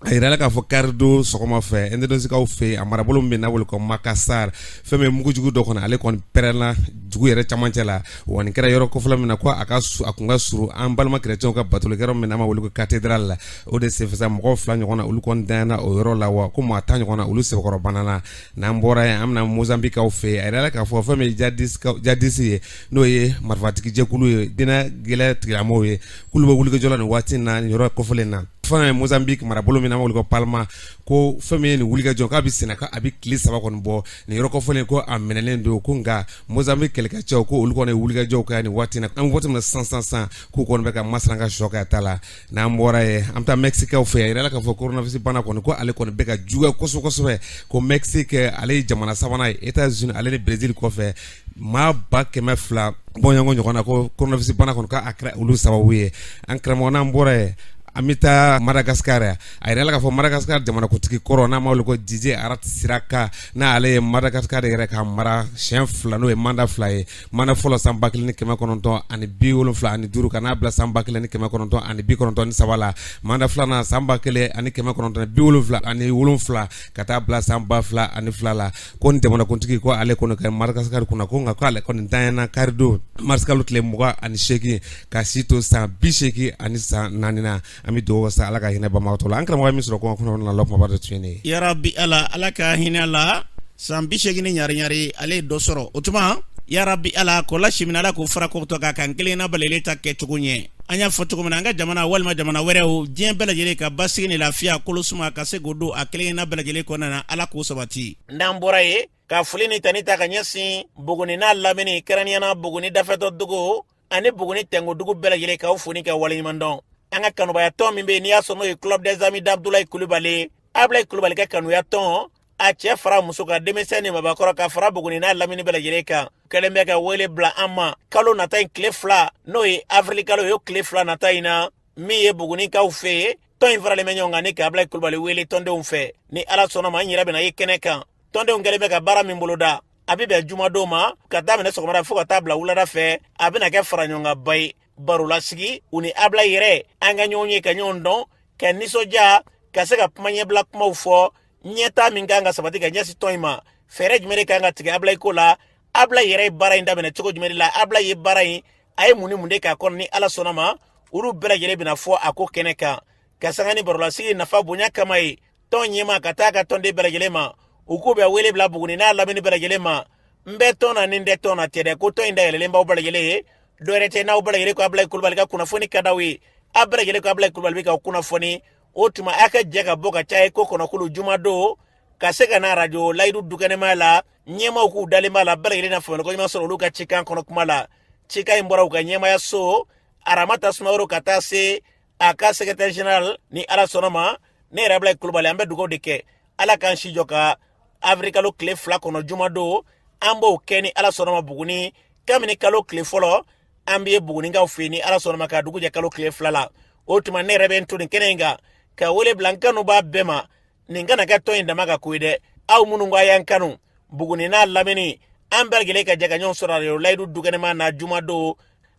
A yirala k'a fɔ karidon sɔgɔma fɛ indonésikaw fɛ yen, a marabolo min bɛ n'a wele ko Makassar, fɛn min mugujugu dɔ kɔnɔ, ale kɔni pɛrɛnna dugu yɛrɛ camancɛ la. Wa nin kɛra yɔrɔ kofɔla min na, ko a kun ka surun an balima chrétienw ka batolikɛyɔrɔ min n'an b'a wele ko cathédrale la. O de senfɛ sa, mɔgɔw 2 ɲɔgɔn na, olu kɔni danyana o yɔrɔ la, wa ko maa 10 ɲɔgɔn na, olu sɛbɛkɔrɔ banana. N'an bɔra yen, an bɛna Mozambiquekaw fɛ yen. A yirala k'a fɔ fɛn min ye djihadiste ye, n'o ye marifatigi jɛkulu ye, diinɛ gɛlɛn tigilamɔgɔw ye, k'olu bɛ wulikajɔ la nin waati in na nin yɔrɔ kofɔlen na. Fɛn ye Mozambique marabolo min n'an b'a wele ko Palma, ko fɛn min ye nin wulikajɔ k'a bɛ senna, k'a bɛ tile 3 kɔni bɔ nin yɔrɔ kofɔlen, ko a minɛlen don, ko nka Mozambique kɛlɛkɛcɛw, ko olu kɔni ye wulikajɔw kɛ nin waati in na. An bɛ waati min na sisan, k'u kɔni bɛ ka masana ka sɔ kɛ a ta la. N'an bɔra yen, an bɛ taa Mexiquekaw fɛ. A yirala k'a fɔ coronavirus bana kɔni, ko ale kɔni bɛ ka juguya kosɛbɛ kosɛbɛ, ko Mexique ale ye jamana sabanan ye États-Unis ale ni Brésil kɔfɛ, maa 200,000 bɔɲɔgɔn ɲɔgɔn na, ko coronavirus bana kɔni k'a kɛra olu sababu ye. An karamɔgɔ, n'an bɔra yen, an bɛ taa Madagascar. A yirala k'a fɔ Madagascar jamanakuntigi kɔrɔ n'an b'a wele ko Didier Ratsiraka, n'ale ye Madagascar yɛrɛ ka mara siɲɛ 2, n'o ye mandat 2 ye. Mandat fɔlɔ san 1975 ka n'a bila san 1993 la. Mandat filanan san 1977 ka taa bila san 2002 la. Ko ni jamanakuntigi, ko ale kɔni ka Madagascar kunna, ko nka k'ale kɔni danyana karidon marisikalo tile 28, ka si to san 84 na. An bɛ dugawu sa, Ala ka hinɛ banbagatɔ la. An karamɔgɔ min sɔrɔ kɔngɔ kɔnɔ na la, kumaba dɔ tun ye nin ye. Yarabi Ala, Ala ka hinɛ la. San 80 ni ɲari ɲari, ale ye dɔ sɔrɔ. O tuma, yarabi Ala k'o lasimina, Ala k'o fara kɔtɔ kan k'an kelenna balele ta kɛcogo ɲɛ. An y'a fɔ cogo min na, an ka jamana walima jamana wɛrɛw, diɲɛ bɛɛ lajɛlen ka basigi ni lafiya kolo suma ka se k'o don a kelenna bɛɛ lajɛlen kɔnɔna na, Ala k'o sabati. N'an bɔra yen, ka foli ni tani ta ka ɲɛsin Buguni n'a lamini, kɛrɛnkɛrɛnnenya Buguni dafɛtɔ dugu ani Buguni tɛnko dugu bɛɛ lajɛlen, k'aw fo ni ka waleɲuman dɔn. An ka kanubaya tɔn min bɛ yen, n'i y'a sɔrɔ n'o ye Club des Amis d'Abdoulaye Kulubali, Abdoulaye Kulubali ka kanuya tɔn, a cɛ fara muso kan, denmisɛn ni mabakɔrɔ, ka fara Buguni n'a lamini bɛɛ lajɛlen kan, kɛlen bɛ ka wele bila an ma kalo nata in tile 2, n'o ye avril kalo ye, o tile 2 nata in na, min ye Bugunikaw fɛ yen. Tɔn in faralen bɛ ɲɔgɔn kan ni ka Abdoulaye Kulubali wele tɔndenw fɛ. Ni Ala sɔnna ma, an yɛrɛ bɛna ye kɛnɛ kan. Tɔndenw kɛlen bɛ ka baara min boloda, a bɛ bɛn jumadon ma, ka daminɛ sɔgɔmada fo ka taa bila wulada fɛ. A bɛna kɛ faraɲɔgɔnkanba ye, barolasigi, u ni Abdoulaye yɛrɛ, an ka ɲɔgɔn ye, ka ɲɔgɔn dɔn, ka nisɔndiya, ka se ka kuma ɲɛbila kumaw fɔ, ɲɛtaa min kan ka sabati ka ɲɛsin tɔn in ma, fɛɛrɛ jumɛn de kan ka tigɛ Abdoulaye ko la, Abdoulaye yɛrɛ ye baara in daminɛ cogo jumɛn de la, Abdoulaye ye baara in, a ye mun ni mun de k'a kɔnɔ. Ni Ala sɔnna ma, olu bɛɛ lajɛlen bɛna fɔ a ko kɛnɛ kan, ka sanga ni barolasigi nafa bonya kama ye. Tɔn ɲɛmaa ka taa ka tɔnden bɛɛ lajɛlen ma, u k'u bɛ wele bila Buguni n'a lamini bɛɛ lajɛlen ma. N bɛ tɔn na ni n tɛ tɔn na tɛ dɛ, ko tɔn in dayɛlɛlen b'aw bɛɛ lajɛlen ye. Dɔwɛrɛ tɛ, n'aw bɛɛ lajɛlen ko Abdoulaye Kulubali ka kunnafoni ka d'aw ye, aw bɛɛ lajɛlen ko Abdoulaye Kulubali bɛ k'aw kunnafoni, o tuma a ka jɛ ka bɔ ka caya ko kɔnɔkulu jumadon, ka se ka na arajo Layidu dukɛnɛmaya la. Ɲɛmaaw k'u dalen b'a la, bɛɛ lajɛlen na faamuyali ɲuman sɔrɔ olu ka cikan kɔnɔ kuma la. Cikan in bɔra u ka ɲɛmaaya so Aramata Sumaworo ka taa se a ka secrétaire général. Ni Ala sɔnna ma, ne yɛrɛ Abdoulaye Kulubali, an bɛ dugawu de kɛ, Ala k'an si jɔ ka avril kalo tile 2 kɔnɔ jumadon. An b'o kɛ ni Ala sɔnna ma Buguni, kabini kalo tile fɔlɔ an bɛ Bugunikaw fɛ yen, ni Ala sɔnna ma, ka dugu jɛ kalo tile 2 la. O tuma ne yɛrɛ bɛ n to nin kɛnɛ in kan ka wele bila n kanubaa bɛɛ ma. Nin kana kɛ tɔn in dama ka ko ye dɛ. Aw minnu ko a y'an kanu, Buguni n'a lamini, an bɛɛ lajɛlen ka jɛ ka ɲɔgɔn sɔrɔ arajo Layidu dukɛnɛma na jumadon,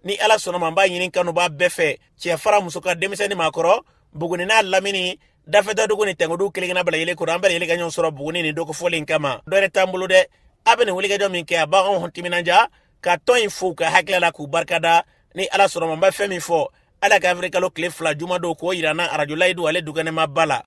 ni Ala sɔnna ma. N b'a ɲini kanubaa bɛɛ fɛ, cɛ fara muso kan, denmisɛn ni maakɔrɔ, Buguni n'a lamini, dafɛtadugu ni tɛnkudu kelenkelenna bɛɛ lajɛlen kɔrɔ, an bɛɛ lajɛlen ka ɲɔgɔn sɔrɔ Buguni nin dɔgɔfɔlen kama. Dɔ wɛrɛ t'an bolo dɛ. A bɛ nin wulikajɔ min kɛ, a b'anw timinanja ka tɔn in fo ka hakili la k'u barikada. Ni Ala sɔnna ma, n bɛ fɛn min fɔ, Ala ka avril kalo tile 2 jumadon k'o yira n na arajo Layidu ale dukɛnɛma ba la.